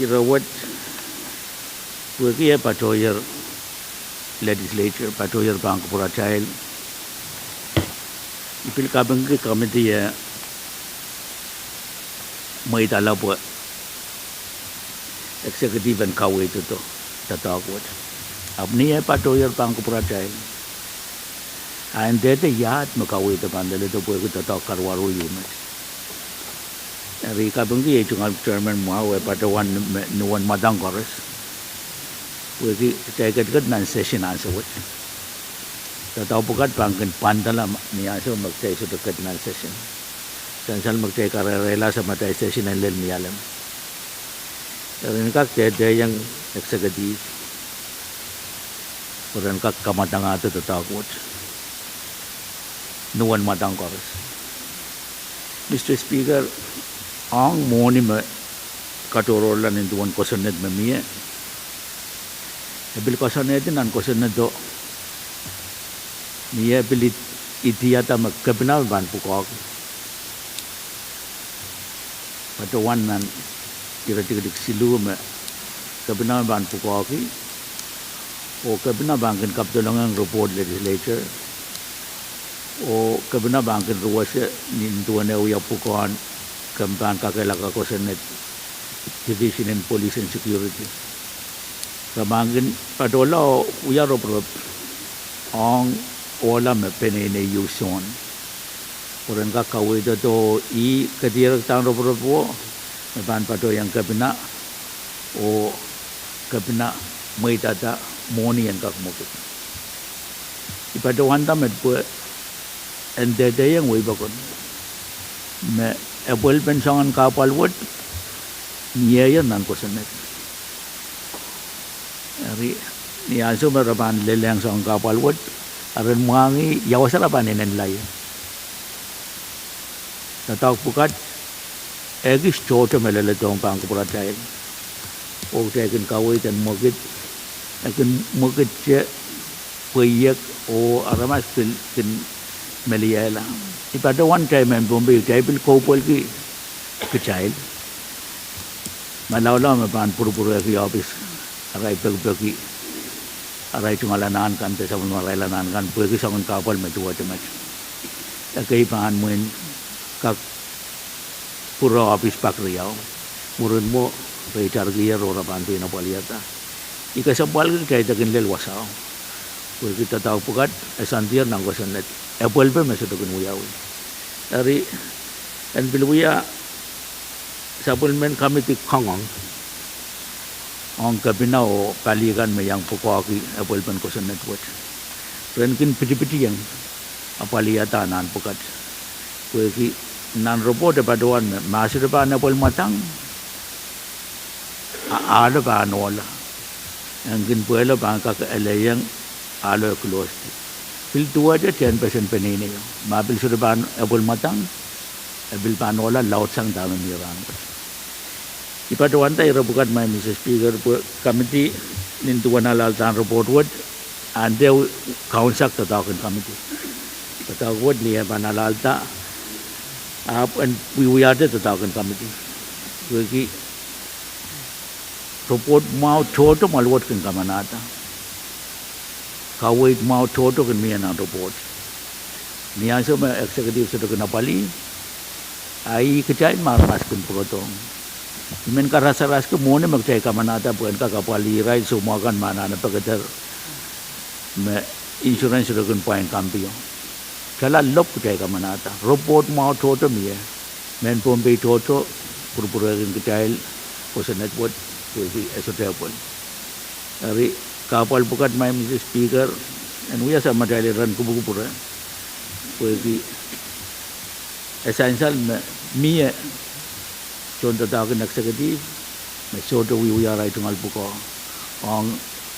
ire wet, pwehki e patohier legislature, patohier pahn kupwuratail, I pil kapingki committee e mweidala pwe executive en kaweid doadoahk wet. Ahpw ni e patohier pahn kupwuratail, a e dehde iahd me kaweid pahn leledo pwehki doadoahk karuwaru ieu met. Eri I kapingki ei tungoal chairman mwahu e patohwan me nuwen mwadang koaros, pwehki kitail ketiket nan session ansou wet. Doadoahk pwukat pahn kin pwandala ni ansou me kitail sohte ket nan session. Sansal me kitail karehrehla samatail session en lel Nialem, eri en kak dehdehiong executive pwe ren kak kamwadangahdo doadoahk wet nuwen mwadang koaros. Mister Speaker, ong mwohni me katohrohrla nin duwen kosonned me mie, e pil koasoanehdi nan kosonnedo, ni e pil id-, idiada me kepina me pahn pwukoahki. patohwan nan iretikitik siluh me Kepina pahn pwukoahki, oh Kepina pahn kin kapidolong report legislature, oh Kepina pahn kin ruwese nin duwen eh wia pwukoahn kempen kakehlaka kosonned Division in Police and Security. Re pahn kin patohla oh wia roporop ong ohla me peneinei ieu Sohn, pwe ren kak kaweidehdo ih kedirekdahn roporop wo me pahn patohiong Kepina, oh Kepina mweidada mwohni en kak mwekid. I patohwanda met pwe en dehdehiong wehi pokon me epwelpen soangen kahpwal wet mieier nan kosonned. Eri, ni ansou me re pahn lelehng soangen kahpwal wet, a ren mwahngih ia wasa re pahn inenla ie. Doadoahk pwukat ekis tohto me leledohng pahn kupwuratail, oh kitail kin kaweid en mwekid, e kin mwekidte pweiek, oh aramas pil kin meliehla. I patohwan kitail mehn Pohnpei, kitail pil kohpwelki kitail malaulau me pahn pwurupwurehki ohpis arail pekipeki arail tungoal anahn kan de sapwellimarail anahn kan pwehki soangen kahpwal me duwehte met. Ekei pahn mwein kak pwurehng ohpis pak riau. Mwurin mwo re itarkier oh re pahn pein apwalihada. I kesempwalki kitail de kin lel wasao, pwehki doadoahk pwukat e sandier nan kosonned epwelpen me sohte kin wiawi. Eri, en pil wia sapwellimen kamidi kangoang ong Kepina oh pali kan me iang pwukoahki epwelpen kosonned wet, ren kin pitipitiong apwalihada nan pwukat. Pwehki nan report e patohwan me ma sohte pahn epwel mwadang, a ahlo pahn ohla. E kin pwehlo pahn kak elehieng ahlo e close. Pil duwehte tehnpasen peneineio, ma pil sohte pahn epwel mwadang, e pil pahn ohla laudsang dahme mie rahnwet. I patohwanda ire pwukat, Madam Speaker, pwe kamidi nin duwen alahldahr report wet, a ndehu kaunsak doadoahk en kamidi. Doadoahk wet ni eh pahn alahlda, ahpw en wiewiahte doadoahk en kamidi. Pwehki report mwahu tohto me luwet kin kamanahda. Kaweid mwahu tohto kin mie nan report. Ni ansou me executive sohte kin apwalih, a ih kitail me aramas kin pwurodohng. I men karasaraski mwohni me kitail kamanahda pwe en kak apwalih irail soumwahu kan me anahne pekeder me insurance sohte kin pwain kampio. Kitail lop kitail kamanahda. Report mwahu tohto mie. Mehn Pohnpei tohto pwurupwurehkin kitail kosonned wet pwehki e sohte epwel. Eri, kahpwal pwukat, Madam Speaker, en wia sapwellimatail iren kupwukupwure, pwehki e sansal me mie tohndoadoahk en executive me sohte wiewia arail tungoal pwukoa ong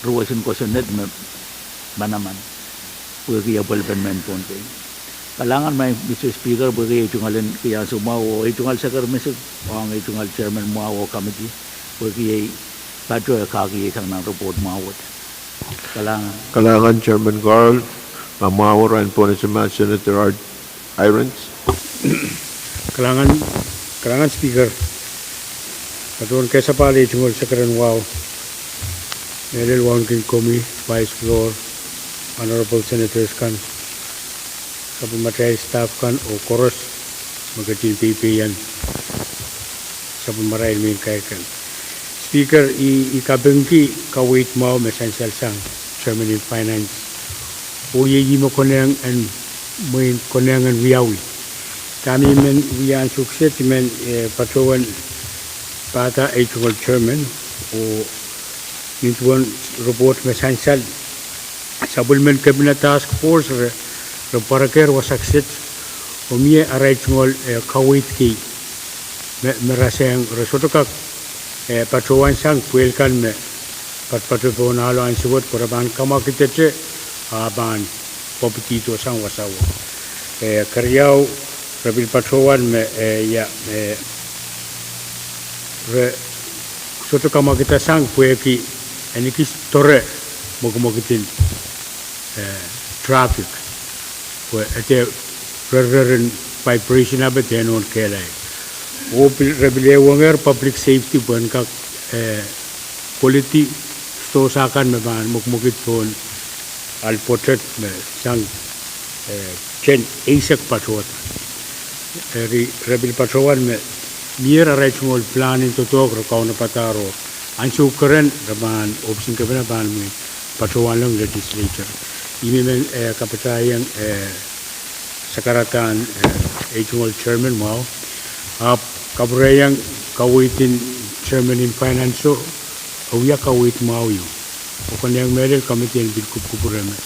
ruwesin kosonned me manaman pwehki epwelpen mehn Pohnpei. Kalahngan, Madam Speaker, pwehki ei tungoal en kihong soumwahu oh ei tungoal seker misik ong ei tungoal chairman mwahu oh kamidi pwehki ei pato e kak iang sang nan report mwahu wet. Kalahngan. Kalahngan Chairman Carl. Ma mwahu, rahn pwonese ma Senator Irons. Kalahngan, kalahngan Speaker. Patohwan kesapahl ei tungoal sekeren wahu, mehlel wauneki komwi, Vice Floor, Honorable Senators kan, sapwellimatail staff kan oh koaros me ketin peipeian sapwellimarail mehn kair kan. Speaker, I, I kapingki kaweid mwahu me sansal sang Chairman en Finance, oh iei ih me konehng en, mwein konehng en wiawi. Dahme I men wia ansou kiset I men, eh, patohwan pahda ei tungoal chairman oh nin duwen report me sansal, sapwellimen Kepina task force re, re pwarekehr wasa kiset oh mie arail tungoal, eh, kaweid kei me, me rasehng re sohte kak, eh, patohwan sang pwehl kan me patopato pohn ahlo ansou wet pwe re pahn kamwakidete a pahn pwupwudihdo sang wasao. Eh, keriau, re pil patohwan me, eh, ia, eh, re sohte kamwakidasang pwehki en ekis doare mwekimwekid en, eh, traffic pwe e dehr rerrer en vibration ape dehr nohn kehlail. Oh pil, re pil ehuongehr public safety pwehn kak, eh, quality stores akan me pahn mwekimwekid pohn Alberta me sang, eh, ten eisek patohda. Eri re pil patohwan me mie arail tungoal plan en doadoahk re kaunopada oh ansou keren re pahn ohpis en kepina pahn mie patohwanlahng legislature. Ih me I men, eh, kapatahieng, eh, sakaradahn, eh, ei tungoal chairman mwahu. Ahpw kapwurehiong kaweid en chairman en finance o, e wia kaweid mwahu ieu. Oh konehng mehlel committee en pil kupwukupwure me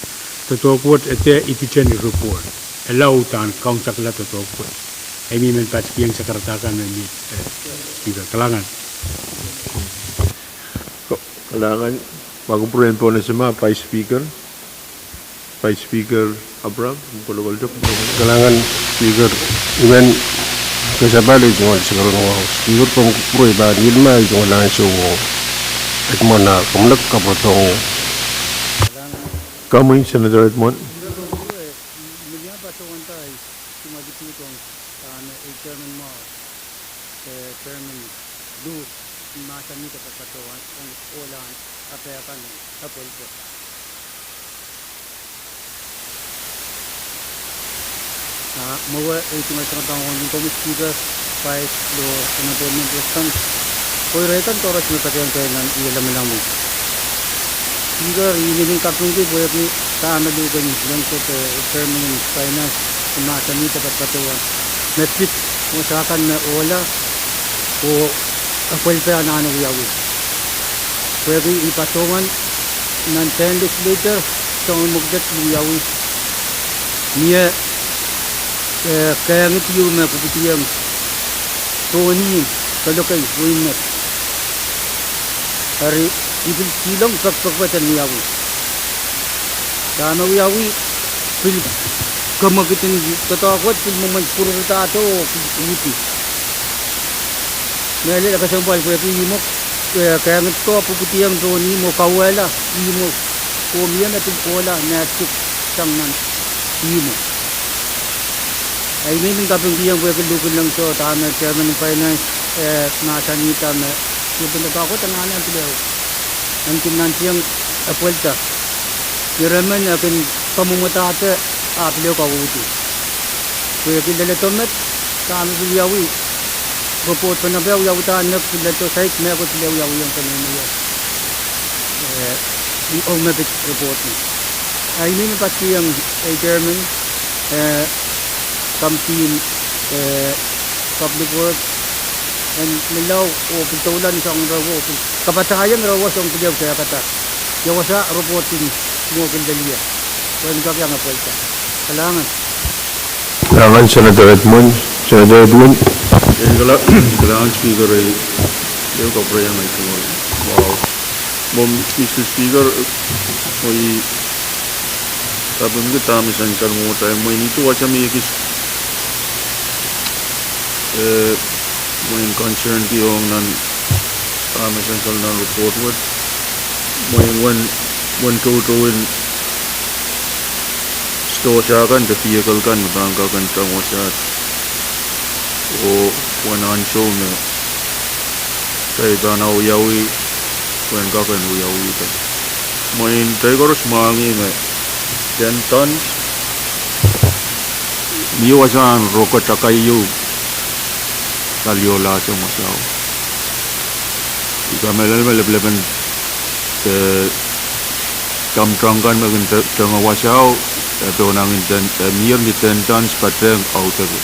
doadoahk wet e dehr idihte ni report. E lao uhdahn kaunsekala doadoahk wet. Ei me I men patikihong sakaradahn kan me mie, eh, Speaker. Kalahngan. Kalahngan, ma kupwuren pwonese ma Vice Speaker. Vice Speaker Abraham, kolokol tok. Kalahngan Speaker, I men kesempwal ei tungoal sakaradahn wahu. Speaker, komw kupwure pahn ilma ei tungoal ansou oh Edmond ah komw lek kapwuredohng. Komwi Senator Edmond. Chairman Lu, mahsanih de patohwan ong ohlan apeh kan, apwelpe. Ah, mwowe ei tungoal sakaradahn wahu, komwi Speaker, Vice Speaker, Honorable Members kan, oh ire kan koaros me patehng nan ie lamalam wet. Speaker, I men kapingki pwehki dahme luhk en lensek, eh, chairman en finance, mahsanih de patohwan me pid wasa kan me ohla oh apwelpe anahne wiawi. Pwehki I patohwan nan dehn legislature, soangen mwekid wiawi. Mie, eh, kehngid ieu me pwupwudiong tohn ihmw, keloke, wehin met. Eri I pil kihlong pekipek wet en wiawi. Dahme wiawi, pil kemwekid en doadoahk wet pil mwomwen pwurpwurdahdo oh pil uhdi. Mehlel e kesempwal pwehki ihmwo, eh, kehngid ko pwupwudiong tohn ihmwo, kauwehla ihmwo, oh mie me pil ohla nehksik sang nan ihmwo. I men kapingkihong pwehki luhk en lensek dahme chairman en finance, eh, mahsanihda me, I pil doadoahk wet anahne pil ehu. En kin nantihong apwelpe. Ire men e kin kamwomwedahte ahpw pil ehu kauhdi. Pwehki leledo met, dahme pil wiawi. Report pene pil wiawihda nek pil leledo side me pil ehu wiawi ong pene me, eh, ong me pid report me. I men patkihong ei chairman, eh, committee, eh, public works, en menlau oh pil doula ni soangen reh oh pil kapatahieng reh oh soangen pil ehu sehkada. Ia wasa report en mwo kin lel ie. Pwehn kak iang apwelpe. Kalahngan. Kalahngan Senator Edmund, Senator Edwin. Eh, kala-, kalahngan Speaker, eh, ieu kapwurehiong ei tungoal wahu. Mwo Mister Speaker, mwo I kapingki dahme sansal mwo tai, mwein ih duwehte me I kis, eh, mwein concern ki ong nan dahme sansal nan report wet. Mwein wen, wen toutou en stores akan de vehicle kan me pahn kak en tang wasaht. Oh wen ansou me kitail pahn awiawi, pwehn kak en wiawihda. Mwein kitail koaros mwahngih me ten tons, mie wasahn roko takai ieu kaliolahsang wasao. I kamehlele me lepelepen, eh, tamtang kan me kin te-, tenge wasao, eh, pohnangin ten, eh, mier ni ten tons patehng audeke.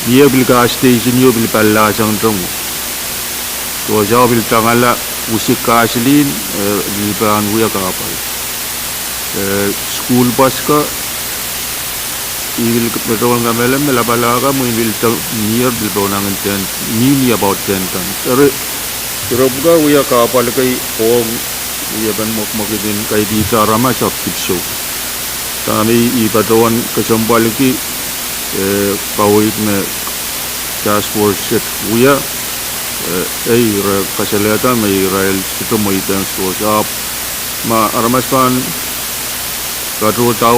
Mie pil gas station ieu pil pallahsang tong. Soh wasao pil tangala wisik gasoline, eh, pil pahn wia kahpwal. Eh, school bus ko, I pil patohwan kamehlele me lapalahka, mwein pil te-, mier pil pohnangin ten, mie ni about ten tons. Eri, ire pwukat wia kahpwal kei ong wiepen mwekimwekid en kaidehn aramas ahpw dipwisou. Dahme I patohwan kesempwalki, eh, kaweid me task force wet wia, eh, ei ire kasalehda me irail sohte mweidohng stores ahpw ma aramas pahn katohda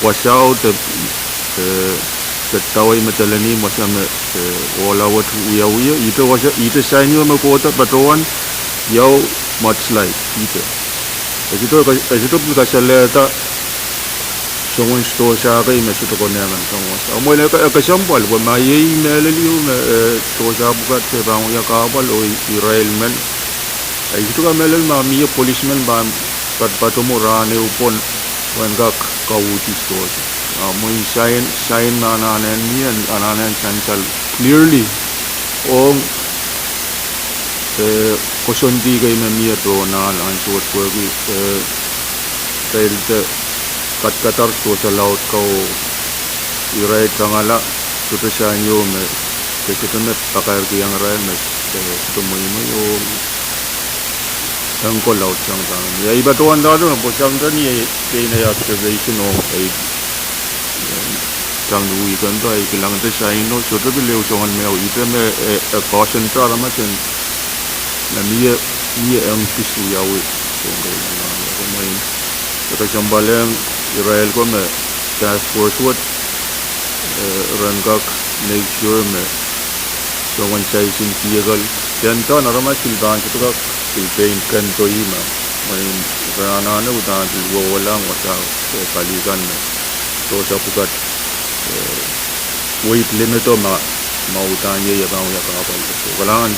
wasao de, eh, Dawei Madolenihmw wasa me, eh, ohla wet wiawi, ihte wasa, ihte sain ieu me kohda patohwan, iau mudslide, ihte. E sohte, e sohte pil kasalehda soangen sdohsa kei me sohte konehng en sang wasa. Ahmw e, e kesempwal, pwe ma iei mehlel ieu me, eh, sdohsa pwukat de pahn wia kahpwal oh irail men. E sohte kamehlel ma mie policemen pahn patopato mwo rahn ehu pwon, pwehn kak kauhdi sdohsa. Ah, mwein sain, sain me anahne en mie, anahne en sansal clearly ong, eh, koasoandi kei me mie pohn ahl ansou wet pwehki, eh, irail de kadkadar sdohsa laud ko, irail tangala, sohte sain ieu me, de sohte me pakairkihong irail me, eh, sohte mweimwei oh ong ko laud sang tang. Ia, I patohwan ndahte me pwe sang tang, ia, pein ei observation ong ei, eh, sang weekend, I kilangte sain o, sohte pil ehu soangen me, ihte me, eh, eh, caution-te aramas en, me mie, mie anxious wiawi, soangen, eh, mwein, e kesempwal ong irail ko me task force wet, eh, ren kak make sure me soangen saisin vehicle, de ndahn aramas pil pahn sohte kak pil pein kendo ih ma, mwein ren anahne uhdahn pil wehwehla wasa, eh, pali kan me sdohsa pwukat, eh, weight limit o ma, ma uhdahn iei e pahn wia kahpwal. Kalahngan.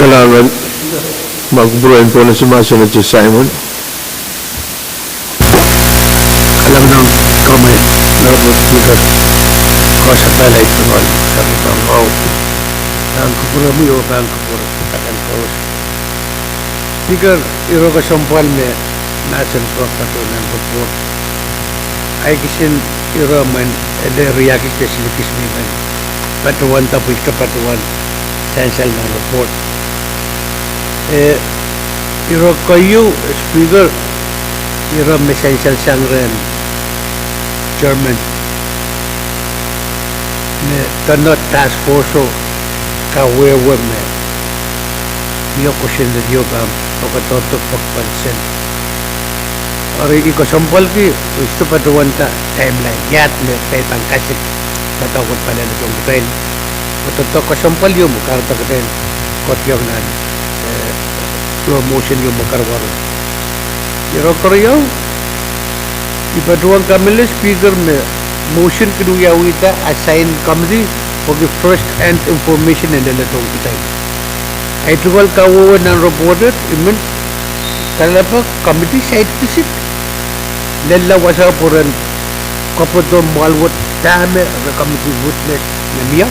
Kalahngan. Ma kupwuren pwonese ma Senator Simon. Kalahngan ong komwi, Honorable Speaker, koasoia pali tungoal, sang tang o. Pahn kupwuromwi oh pahn kupwur akan koaros. Speaker, ire kesempwal me mahsen pwukat patohwan nan report. Ahi kisin ire mwein ele riakis de silikis me I men patohwanda pwe I sohte patohwan sansal nan report. Eh, ire keieu, Speaker, ire me sansal sang rehn chairman me doadoahk task force o kawehwe me mie koasoandi ieu pahn pakadoadoahk pwekpwal sent. Eri I kesempwalki, I sohte patohwanda timeline, iahd me kitail pahn kasik doadoahk wet pahn leledohng kitail. Pwe doadoahk kesempwal ieu me kahrehda kitail koadoadoahk nan, eh, floor motion ieu me karuwaru. Ire keriau, I patohwan kamehlele Speaker me motion kin wiawihda assign committee pwehki first hand information en leledohng kitail. Ahi tungoal kawehwe nan report, I men kalelapak committee site visit. Lella wasa pwe ren kapwurehdo mwoahl wet dahme re committee witness me mie.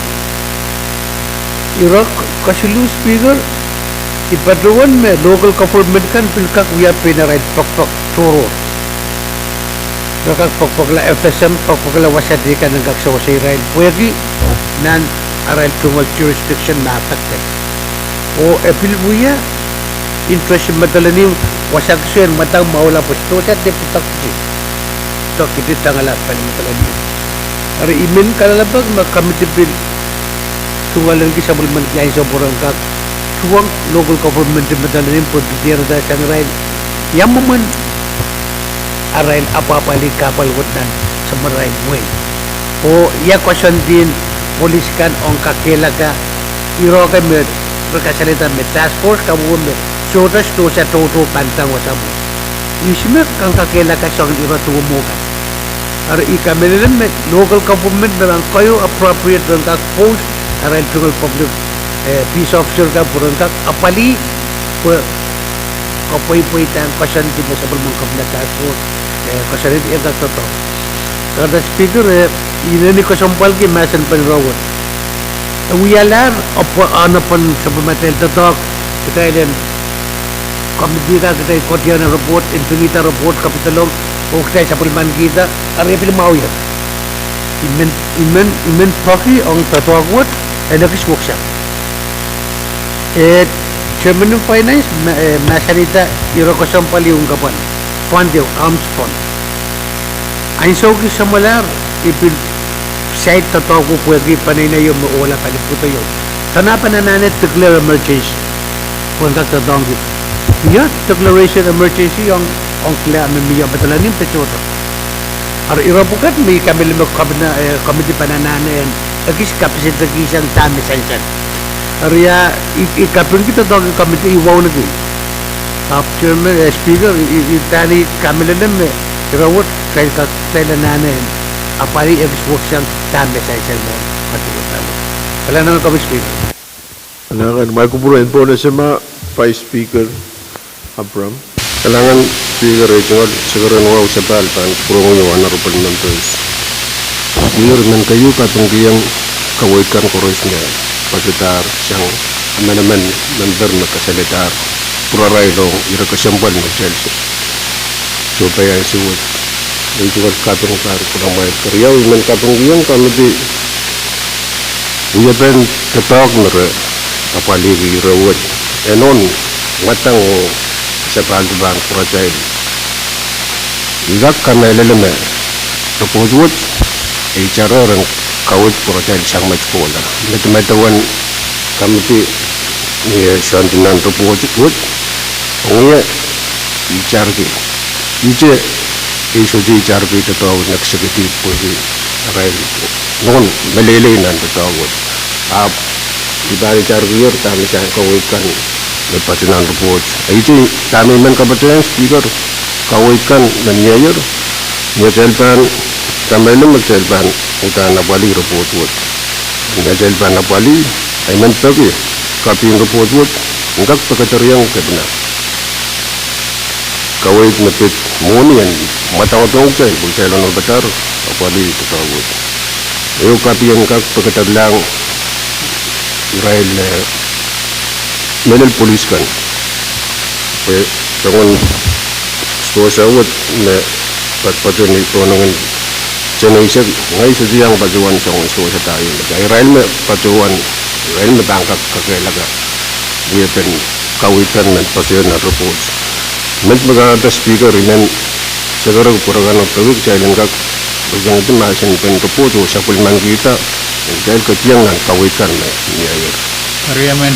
Ire kesiluh Speaker, I patohwan me local government kan pil kak wia pein arail pekpek tohrohr. Re kak pekpekla FSM, pekpekla wasa teikan en kak sewese irail pwehki nan arail tungoal jurisdiction me affected. Oh e pil wia interest en Madolenihmw wasa kiset en mwadang mwahula pwe sdohsa de pwutak kiti, pwutak kiti tangala pali Madolenihmw. Eri I men kalelapak me committee pil tungoal ahneki sapwellimanki ansou pwe ren kak tuhwong local government en Madolenihmw pwe diarada sang irail ia mwomwen arail apwahpwalih kahpwal wet nan samarail wehi. Oh ia koasoandien police kan ong kakehlaka, ire kei me re kasalehda me task force kawehwe me sohte sdohsa toutou pahn tang wasa mwo. Ihs me kak kakehlaka soangen ire duwe mwo kan. Eri I kamehlele me local government me pahn keieu appropriate ren kak post arail tungoal public, eh, peace officer kan pwe ren kak apwalih pwe kapweipweidahng koasoandi me sapwellimen Governor task force, eh, koasoanehdi en kak doadoahk. Kahrehda Speaker, eh, I inenen kesempwalki mahsen pwon ire wet. E wialahr ahpw, ahnepen sapwellimatail doadoahk, kitail en committee kan kitail koadoadoahk nan report, ntingihda report kapidolong, oh kitail sapwellimankihda, eri e pil mwahuier. I men, I men, I men peki ong doadoahk wet, e lekis weksang. Eh, Chairman en Finance, ma-, eh, mahsanihda ire kesempwal ieu en kapwan, fund ieu, arms fund. Ansou kis samwalahr, I pil cite doadoahk pwehki peneinei ieu me ohla pali pwuhdo ieu. Dene pahn anahne declare emergency pwehn kak doadoahngki. Ia declaration emergency ong, ong kila me mie Madolenihmw de sohte. Eri ire pwukat me I kamehlele me komiti, eh, komiti pahn anahne en ekis kapiseikihsang dahme sansal. Eri ia, I, I kapingki doadoahk en komiti, I wauneki. Ahpw Chairman, eh, Speaker, I, I, I pahn I kamehlele me ire wet kitail kak, kitail anahne en apwalih ekis weksang dahme sansal mwohn katiwekala. Kalahngan komwi Speaker. Kalahngan, mwail kupwur en pwon esema, Vice Speaker Abraham. Kalahngan Speaker, ei tungoal sekeren wahu sapahl pahn kupwuromwi Honorable Members. Speaker, I men keieu kapingkihong kaweid kan koaros me patohdahr sang emenemen memper me kasalehdahr pwurarail ong ire kesempwal me kitail sohpai ansou wet. Ei tungoal kaping pahn kulamwail keriau, I men kapingkihong komiti wiepen doadoahk me re apwalihki ire wet, enohn mwadang oh sapahl pahn pwuratail. I kak kamehlele me report wet, e itar en kaweid pwuratail sang met kohla. Medemedewe en komiti, ni e soandi nan report wet, ong ie itarki. Ihte, e sohte itarki doadoahk en executive pwehki arail nohn meleilei nan doadoahk wet. Ahpw I pahn itarkier dahme sang kaweid kan me patohdo nan report. Ihte dahme I men kapatehng Speaker, kaweid kan me mieier, ni atail pahn kamehlele me kitail pahn uhdahn apwalih report wet. Ni atail pahn apwalih, I men peki, copy en report wet en kak pekedereiong kepina. Kaweid me pid mwohni en mwadang dohng kitail pwe kitail onopadahr apwalih doadoahk wet. Ehu copy en kak pekederlahng irail, eh, mehlel police kan. E, soangen sohsa wet me patohdo ni soangen teneisek, ngehi sohte iang patohwan soangen sohsa da ieu. Irail me patohwan, irail me pahn kak kakehlaka wiepen kaweid kan men patohdo nan report. Met me kahrehda Speaker, I men sekerek pwe re kak peki kitail en kak pekingedi mahsen en report oh sapwellimanikihda, kitail ketieng nan kaweid kan me mieier. Eri emen.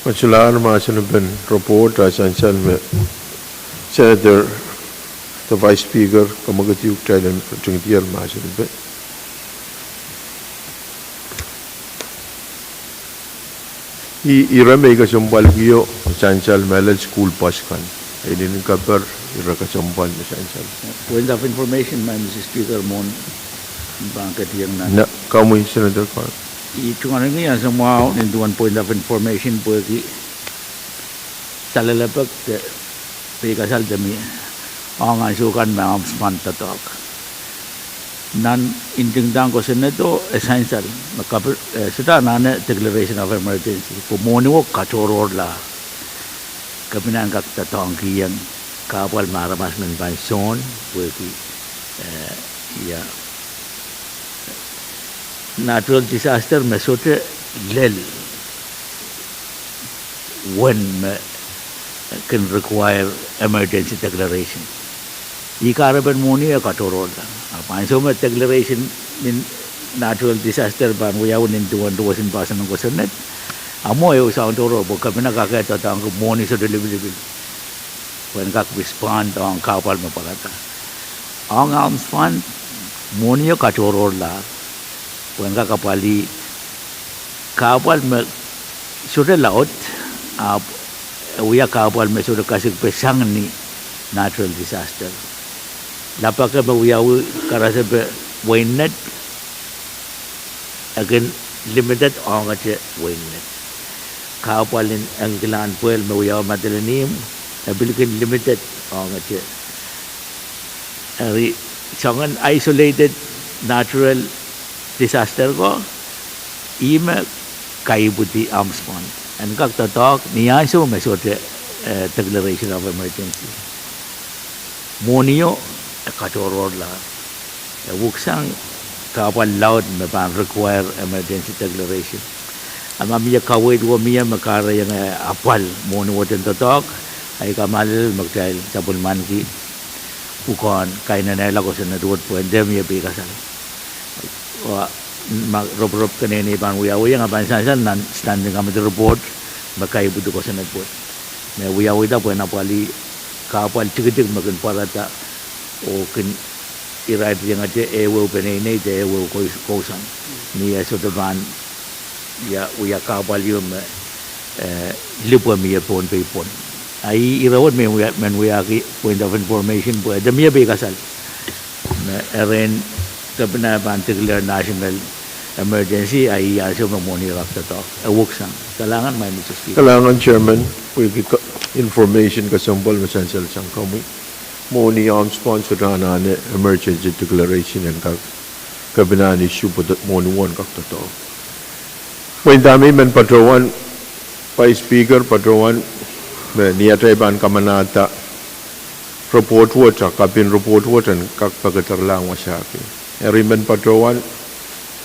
Kosolahr mahsen en report, a sansal me Senator, the Vice Speaker, kamwekid uhk kitail en tingdier mahsen en. Ih ire me I kesempwalkio, sansal mehlel school bus kan. Inenen kaper, ire kesempwal me sansal. Point of information, Mister Speaker, mwohn pahn ketieng nan. Na, komwi Senator Carr. I tungoalki ansou mwahu nin duwen point of information pwehki salelapek de peikasal de mie ong ansou kan me arms fund doadoahk. Nan ntingdahn kosonnedo e sansal me kape-, eh, sohte anahne declaration of emergency pwe mwohni wet katohrohrlahr. Kepina en kak doadoahngkihong kahpwal me aramas men pahn sohn pwehki, eh, ia natural disaster me sohte lel wen me kin require emergency declaration. Ih kahrepen mwohni e katohrohrla. Ahpw ansou me declaration nin natural disaster pahn wiawi nin duwen duwesin pahsan en kosonned, a mwo ehu soahng tohrohr pwe kepina kak doadoahngki mwohni sohte lipilipil pwehn kak respond ong kahpwal me pwarada. Ong arms fund, mwohnio katohrohrlahr pwehn kak apwalih kahpwal me sohte laud, ahpw e wia kahpwal me sohte kasikpe sang ni natural disaster. Lapake me wiawi karasepe wein nett, e kin limited ongete wein nett. Kahpwal en engineer pwehl me wiawi madelenihmw, e pil kin limited ongete. Eri soangen isolated natural disaster ko, ih me kaipwidi arms fund en kak doadoahk ni ansou me sohte, eh, declaration of emergency. Mwohnio e katohrohrlahr. E weksang kahpwal laud me pahn require emergency declaration. A ma mie kaweid wet mie me kahrehiong, eh, apwal mwohni wet en doadoahk, a I kamehlele me kitail sapwellimaniki pwukoahn kainenehla kosonned wet pwe nde mie peikasal. Ma roporop keneinei pahn wiawiong, a pahn sansal nan standing committee report me kaipwidi kosonned wet me wiawihda pwehn apwalih kahpwal tikitik me kin pwarada oh kin irair diengete ehuehu peneinei de ehuehu kous-, kousoan. Ni eh sohte pahn wia, wia kahpwal ieu me, eh, lipwe mie Pohnpei pwon. A ih ire wet me wia, men wiahki point of information pwe de mie pei kasal me erein kepina pahn declare national emergency, a ih ansou me mwohni rak doadoahk. E woksang. Kalahngan, Madam Speaker. Kalahngan, Chairman, pwehki information kesempwal me sansal sang komwi. Mwohni OMSPON sohte anahne emergency declaration en kak kepina ni issue pwe mwohni won kak doadoahk. Pwe inda me I men patohwan, Vice Speaker, patohwan me ni atail pahn kamanahda report wet, a kapin report wet en kak pekederlahng wasahki. Eri I men patohwan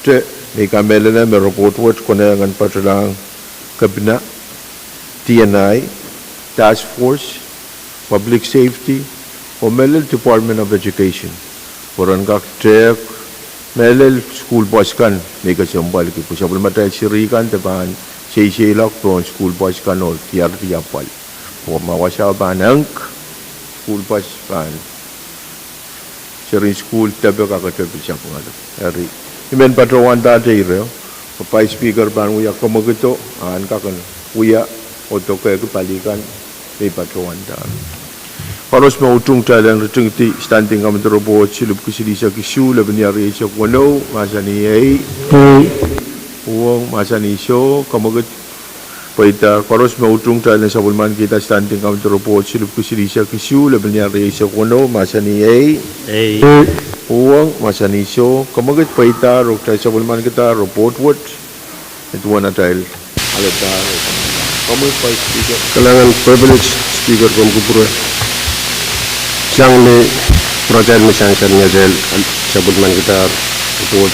te me I kamehlele me report wet konehng en patohlahng kepina, D N I, task force, public safety, oh mehlel Department of Education, pwe ren kak tehk mehlel sukuhl pwoat kan me I kesempwalki pwe sapwellimatail seri kan de pahn seiseiloak pohn sukuhl pwoat kan oh diaredi apwal. Pwe ma wasao pahn eng, sukuhl pwoat pahn seri sukuhl depe kak depe sapwung. Eri I men patohwan dahte ire, pwe Vice Speaker pahn wia kamwakido, a en kak en wia oh dokehki pali kan me I patohwandahr. Koaros me utung kitail en ritingdi Standing Committee Report silipwki silihsek isuh, lepin iar rieisek weneu, mahsanih ei. Uhwong, mahsanih soh, kamwakid pweidahr. Koaros me utung kitail en sapwellimankihda Standing Committee Report silipwki silihsek isuh, lepin iar rieisek weneu, mahsanih ei. Uhwong, mahsanih soh, kamwakid pweidahr, oh kitail sapwellimankihda report wet. Nin duwen atail alehda, komwi Vice Speaker. Kalahngan privilege, Speaker, komw kupwure. Sang ni pwuratail me sansal ni atail sapwellimankihda report,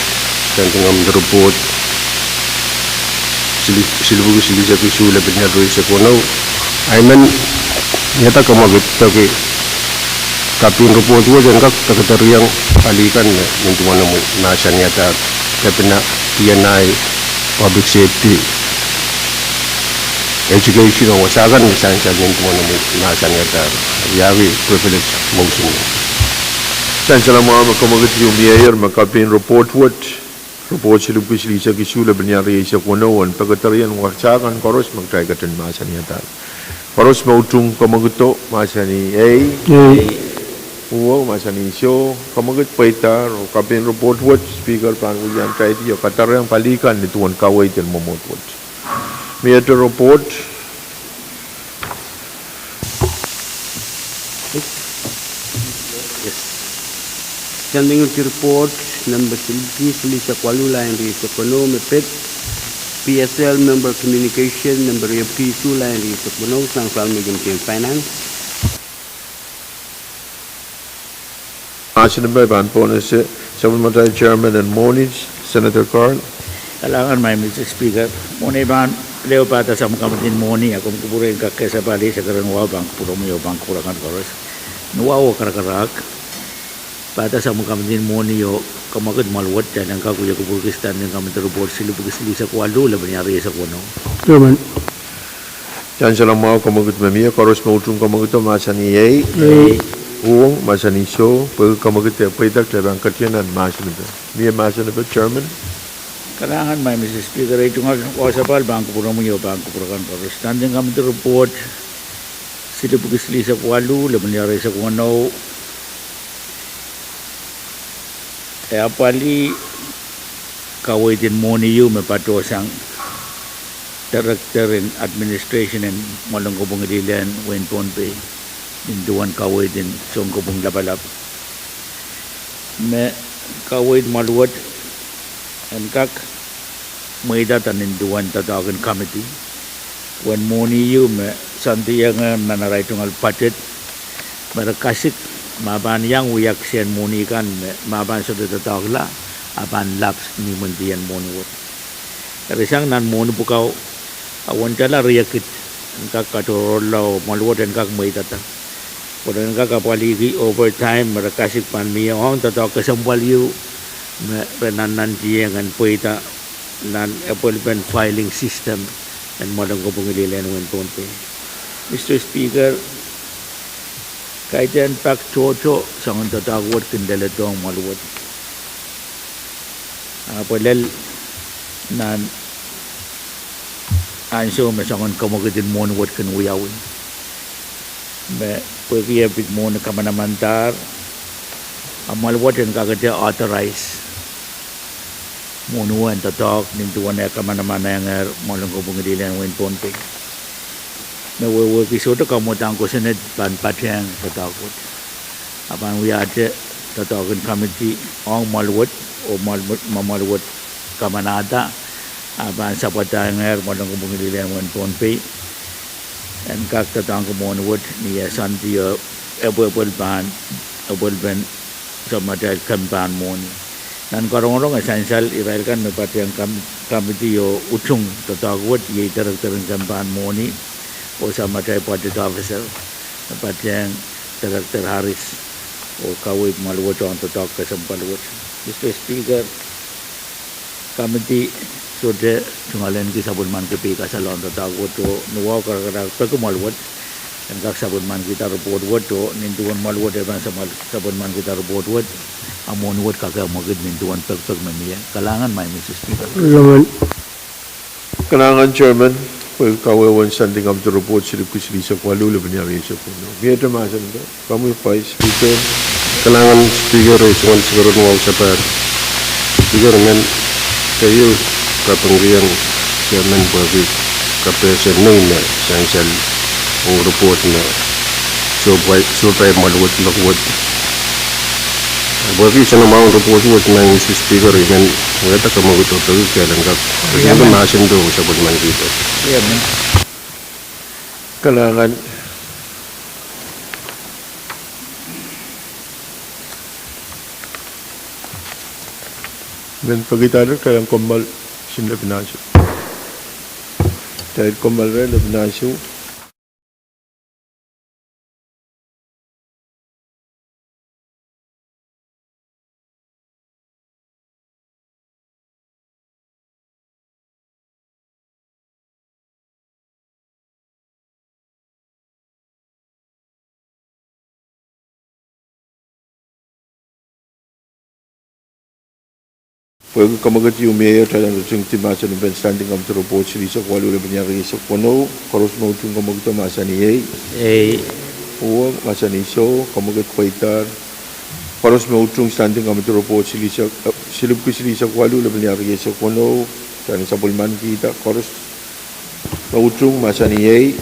Standing Committee Report silipwki silihsek isuh, lepin iar rieisek weneu, I men iada kamwakid pwehki kapin report wet en kak pekedereiong pali kan me nin duwen omwi mahsanihadahr, kepina, D N I, public safety, education oh wasa kan me sansal nin duwen omwi mahsanihadahr. Iei privilege motion. Sansal mwahu me kamwakid ieu mieier me kapin report wet, report silipwki silihsek isuh, lepin iar rieisek weneu en pekedereiong wasa kan koaros me kitail ketin mahsanihadahr. Koaros me utung kamwakido mahsanih ei. Uhwong, mahsanih soh, kamwakid pweidahr, oh kapin report wet Speaker pahn wiliandi oh kadarohng pali kan nin duwen kaweid en mwomwohd wet. Miehte report. Standing Committee Report, nempe silipwki silihsek waluh, lain rieisek weneu me pid, P S L Member Communication nempe riepwiki isuh, lain rieisek weneu, sang Finance. Mahsen pahn pohnese sapwellimatail Chairman en Mwohni, Senator Carl. Kalahngan, Madam Speaker. Mwohni pahn lehu padahk sang Committee en Mwohni, a komw kupwure en kak kesempwalih, se keren wahu pahn kupwuromwi oh pahn kupwure kan koaros. Ni wahu oh karakarahk padahk sang Committee en Mwohni oh kamwakid mwahl wet, kitail en kak wia kupwurki Standing Committee Report silipwki silihsek waluh, lepin iar rieisek weneu. Sansal mwahu, kamwakid me mie. Koaros me utung kamwakido mahsanih ei. Uhwong, mahsanih soh, pwehki kamwakid pweida, kitail pahn ketin nan mahsen pwe mie mahsen pwe Chairman. Kalahngan, Madam Speaker, ei tungoal wasapahl pahn kupwuromwi oh pahn kupwure kan koaros. Standing Committee Report silipwki silihsek waluh, lepin iar rieisek weneu, e apwalih kaweid en mwohni ieu me patohsang Director en Administration en Mwoalen Kopwung Lilien, Wein Pohnpei, nin duwen kaweid en Sounkopwung Lapalap, me kaweid mwahl wet en kak mweidada nin duwen doadoahk en committee, uwen mwohni ieu me soandiong nan arail tungoal budget, me re kasik ma pahn iang wia kisehn mwohni kan me ma pahn sohte doadoahkla, a pahn lapse ni imwintihn mwohni wet. Eri sang nan mwohni pwukat, a uwen tala riekid en kak katohrohrla oh mwahl wet en kak mweidada, pwe ren kak apwalihki overtime me re kasik pahn mie ong doadoahk kesempwal ieu me re nannantieng en pweida nan epwelpen filing system en Mwoalen Kopwung Lilien, Wein Pohnpei. Mister Speaker, Kaidehn pak tohto soangen doadoahk wet kin leledohng mwoahl wet. Ahpw lel nan ansou me soangen kemwekid en mwohni wet kin wiawi, me pwehki e pid mwohni kamanamandahr, a mwoahl wet en kakete authorize mwohni wet en doadoahk nin duwen eh kamanamanengehr mwoalen kepwungilihlen wehin Pohnpei. Me wehwehki sohte kamwadang kosonned pahn patehng doadoahk wet. A pahn wiahte doadoahk en kamidi ong mwoahl wet, oh mwoahl, ma mwoahl wet kamanahda, a pahn sapwadahngehr mwoalen kepwungilihlen wehin Pohnpei en kak doadoahngki mwohni wet ni eh soandi oh epwepwel pahn, epwelpen soangen atail kempen mwohni. Nan karongorong e sansal irail kan me patehng kam-, kamidi oh utung doadoahk wet iei director en kempen mwohni oh soangen atail budget officer me patehng director Harris oh kaweid mwoahl wet ong doadoahk kesempwal wet. Mister Speaker, kamidi sohte tungoalenki sapwellimanki pehi kasalehiong doadoahk wet oh ni wahu karakarahk peki mwoal wet en kak sapwellimankihda report wet oh nin duwen mwoahl wet e pahn sapwel-, sapwellimankihda report wet, a mwohni wet kak mwekid nin duwen pekipek me mie. Kalahngan, Madam Speaker. Kalahngan Chairman, pwehki kawehwe en Standing Committee Report silipwki silihsek waluh lepeni rieisek weneu. Miehte mahsen? Komwi Vice Speaker. Kalahngan Speaker, ei tungoal sakaradahn wahu sapahl. Speaker, I men keieu kapingkihong Chairman pwehki kapehse nei me sansal ong report me sohpai, sohpai mwoahl wet, loak wet. Pwehki soangen mwahu en report wet, Madam Speaker, I men wehda kemwekid oh peki kitail en kak mahsen doh sapwellimankihda. Kalahngan. Men pekidahler, kitail en kommoal, sin lepin ansou. Kitail kommoal rehn lepin ansou. Pwehki kemwekid ieu mieier, kitail en ritingdi mahsen en Standing Committee Report silihsek waluh lepeni rieisek weneu. Koaros me utung kemwekido mahsanih ei. Uwong mahsanih soh, kemwekid pweidahr. Koaros me utung Standing Committee Report silihsek, eh, silipwki silihsek waluh lepeni rieisek weneu, kitail en sapwellimankihda. Koaros me utung mahsanih ei.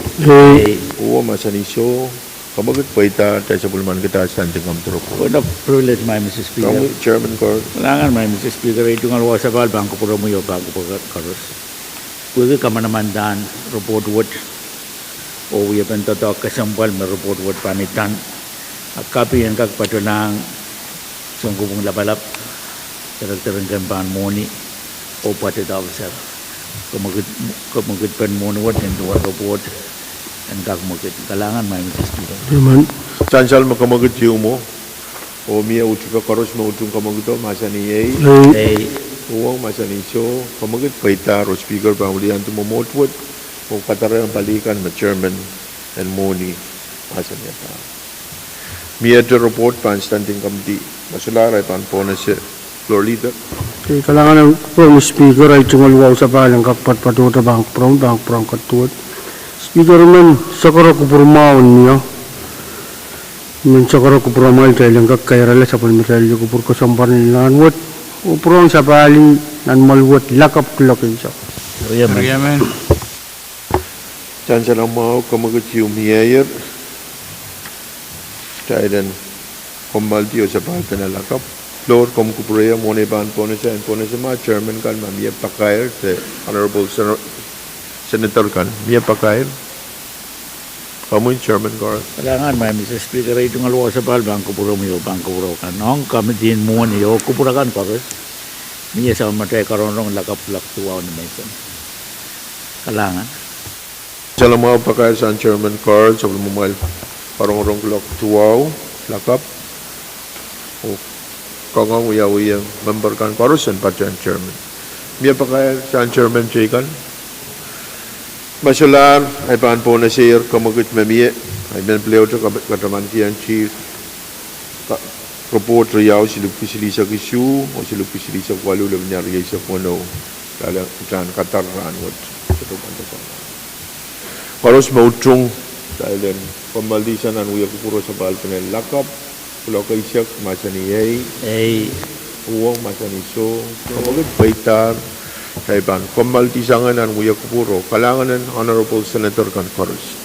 Uwong mahsanih soh, kemwekid pweidahr, kitail sapwellimankihda Standing Committee Report. Point of privilege, Madam Speaker. Komwi Chairman Kor. Kalahngan, Madam Speaker, ei tungoal wahu sapahl pahn kupwuromwi oh pahn kupwur koaros. Pwehki kamanamandahr report wet oh wiepen doadoahk kesempwal me report wet pahn idan, a kapi en kak patohlahng Sounkopwung Lapalap, Director en Kempen Mwohni, oh Budget Officer, kemwekid, kemwekidpen mwohni wet nin duwen report en kak mwekid. Kalahngan, Madam Speaker. Sansal me kemwekid ieu mwo, oh mie utupe. Koaros me utung kemwekido mahsanih ei. Uwong mahsanih soh, kemwekid pweidahr. Oh Speaker pahn wiliandi mwomwohd wet oh kadarehng pali kan me Chairman en mwohni mahsanihada. Miehte report pahn Standing Committee, ma solahr ahi pahn pohnese, Floor Leader. Kalahngan, Madam Speaker, ei tungoal wahu sapahl en kak patopato pahn kupwuromwi, pahn kupwuromwi koaros. Speaker, I men sakara kupwur mwahu en mie. I men sakara kupwuromwail, kitail en kak kairala sapwellimatail kupwur kesempwal en rahnwet oh pwurehng sapahl nan mwoahl wet lakapw kuloak eisek. Sansal mwahu, kemwekid ieu mieier, kitail en kommoaldi oh sapahl pene lakapw. Floor, komw kupwurehiong mwohn ei pahn pohnese, en pohnese ma Chairman kan ma mie pakair, the Honorable Senator kan mie pakair. Komwi Chairman Kor. Kalahngan, Madam Speaker, ei tungoal wahu sapahl pahn kupwuromwi oh pahn kupwur kan ong committee en mwohni oh kupwur akan koaros. Mie sapwellimatail karongorong lakapw kuloak duwau ni menseng. Kalahngan. Sansal mwahu pakair sang Chairman Kor, sapwellimamwail karongorong kuloak duwau lakapw. Oh kangoang wiawiong member kan koaros en patehng Chairman. Mie pakair sang Chairman teikan. Ma solahr ahi pahn pohnese, kemwekid me mie, I men pil ehu te katamankihieng tihr, ka-, report riau, siluh kis silihsek isuh oh siluh kis silihsek waluh, lepin rieisek weneu. Kitail en, kitail en kadar rahnwet. Koaros me utung, kitail en kommoaldi sang nan wia kupwur oh sapahl pene lakapw, kuloak eisek mahsanih ei, ei, uong mahsanih soh, kapokit pweidahr. Kitail pahn kommoaldi sang nan wia kupwur oh kalahngan en Honorable Senator kan koaros.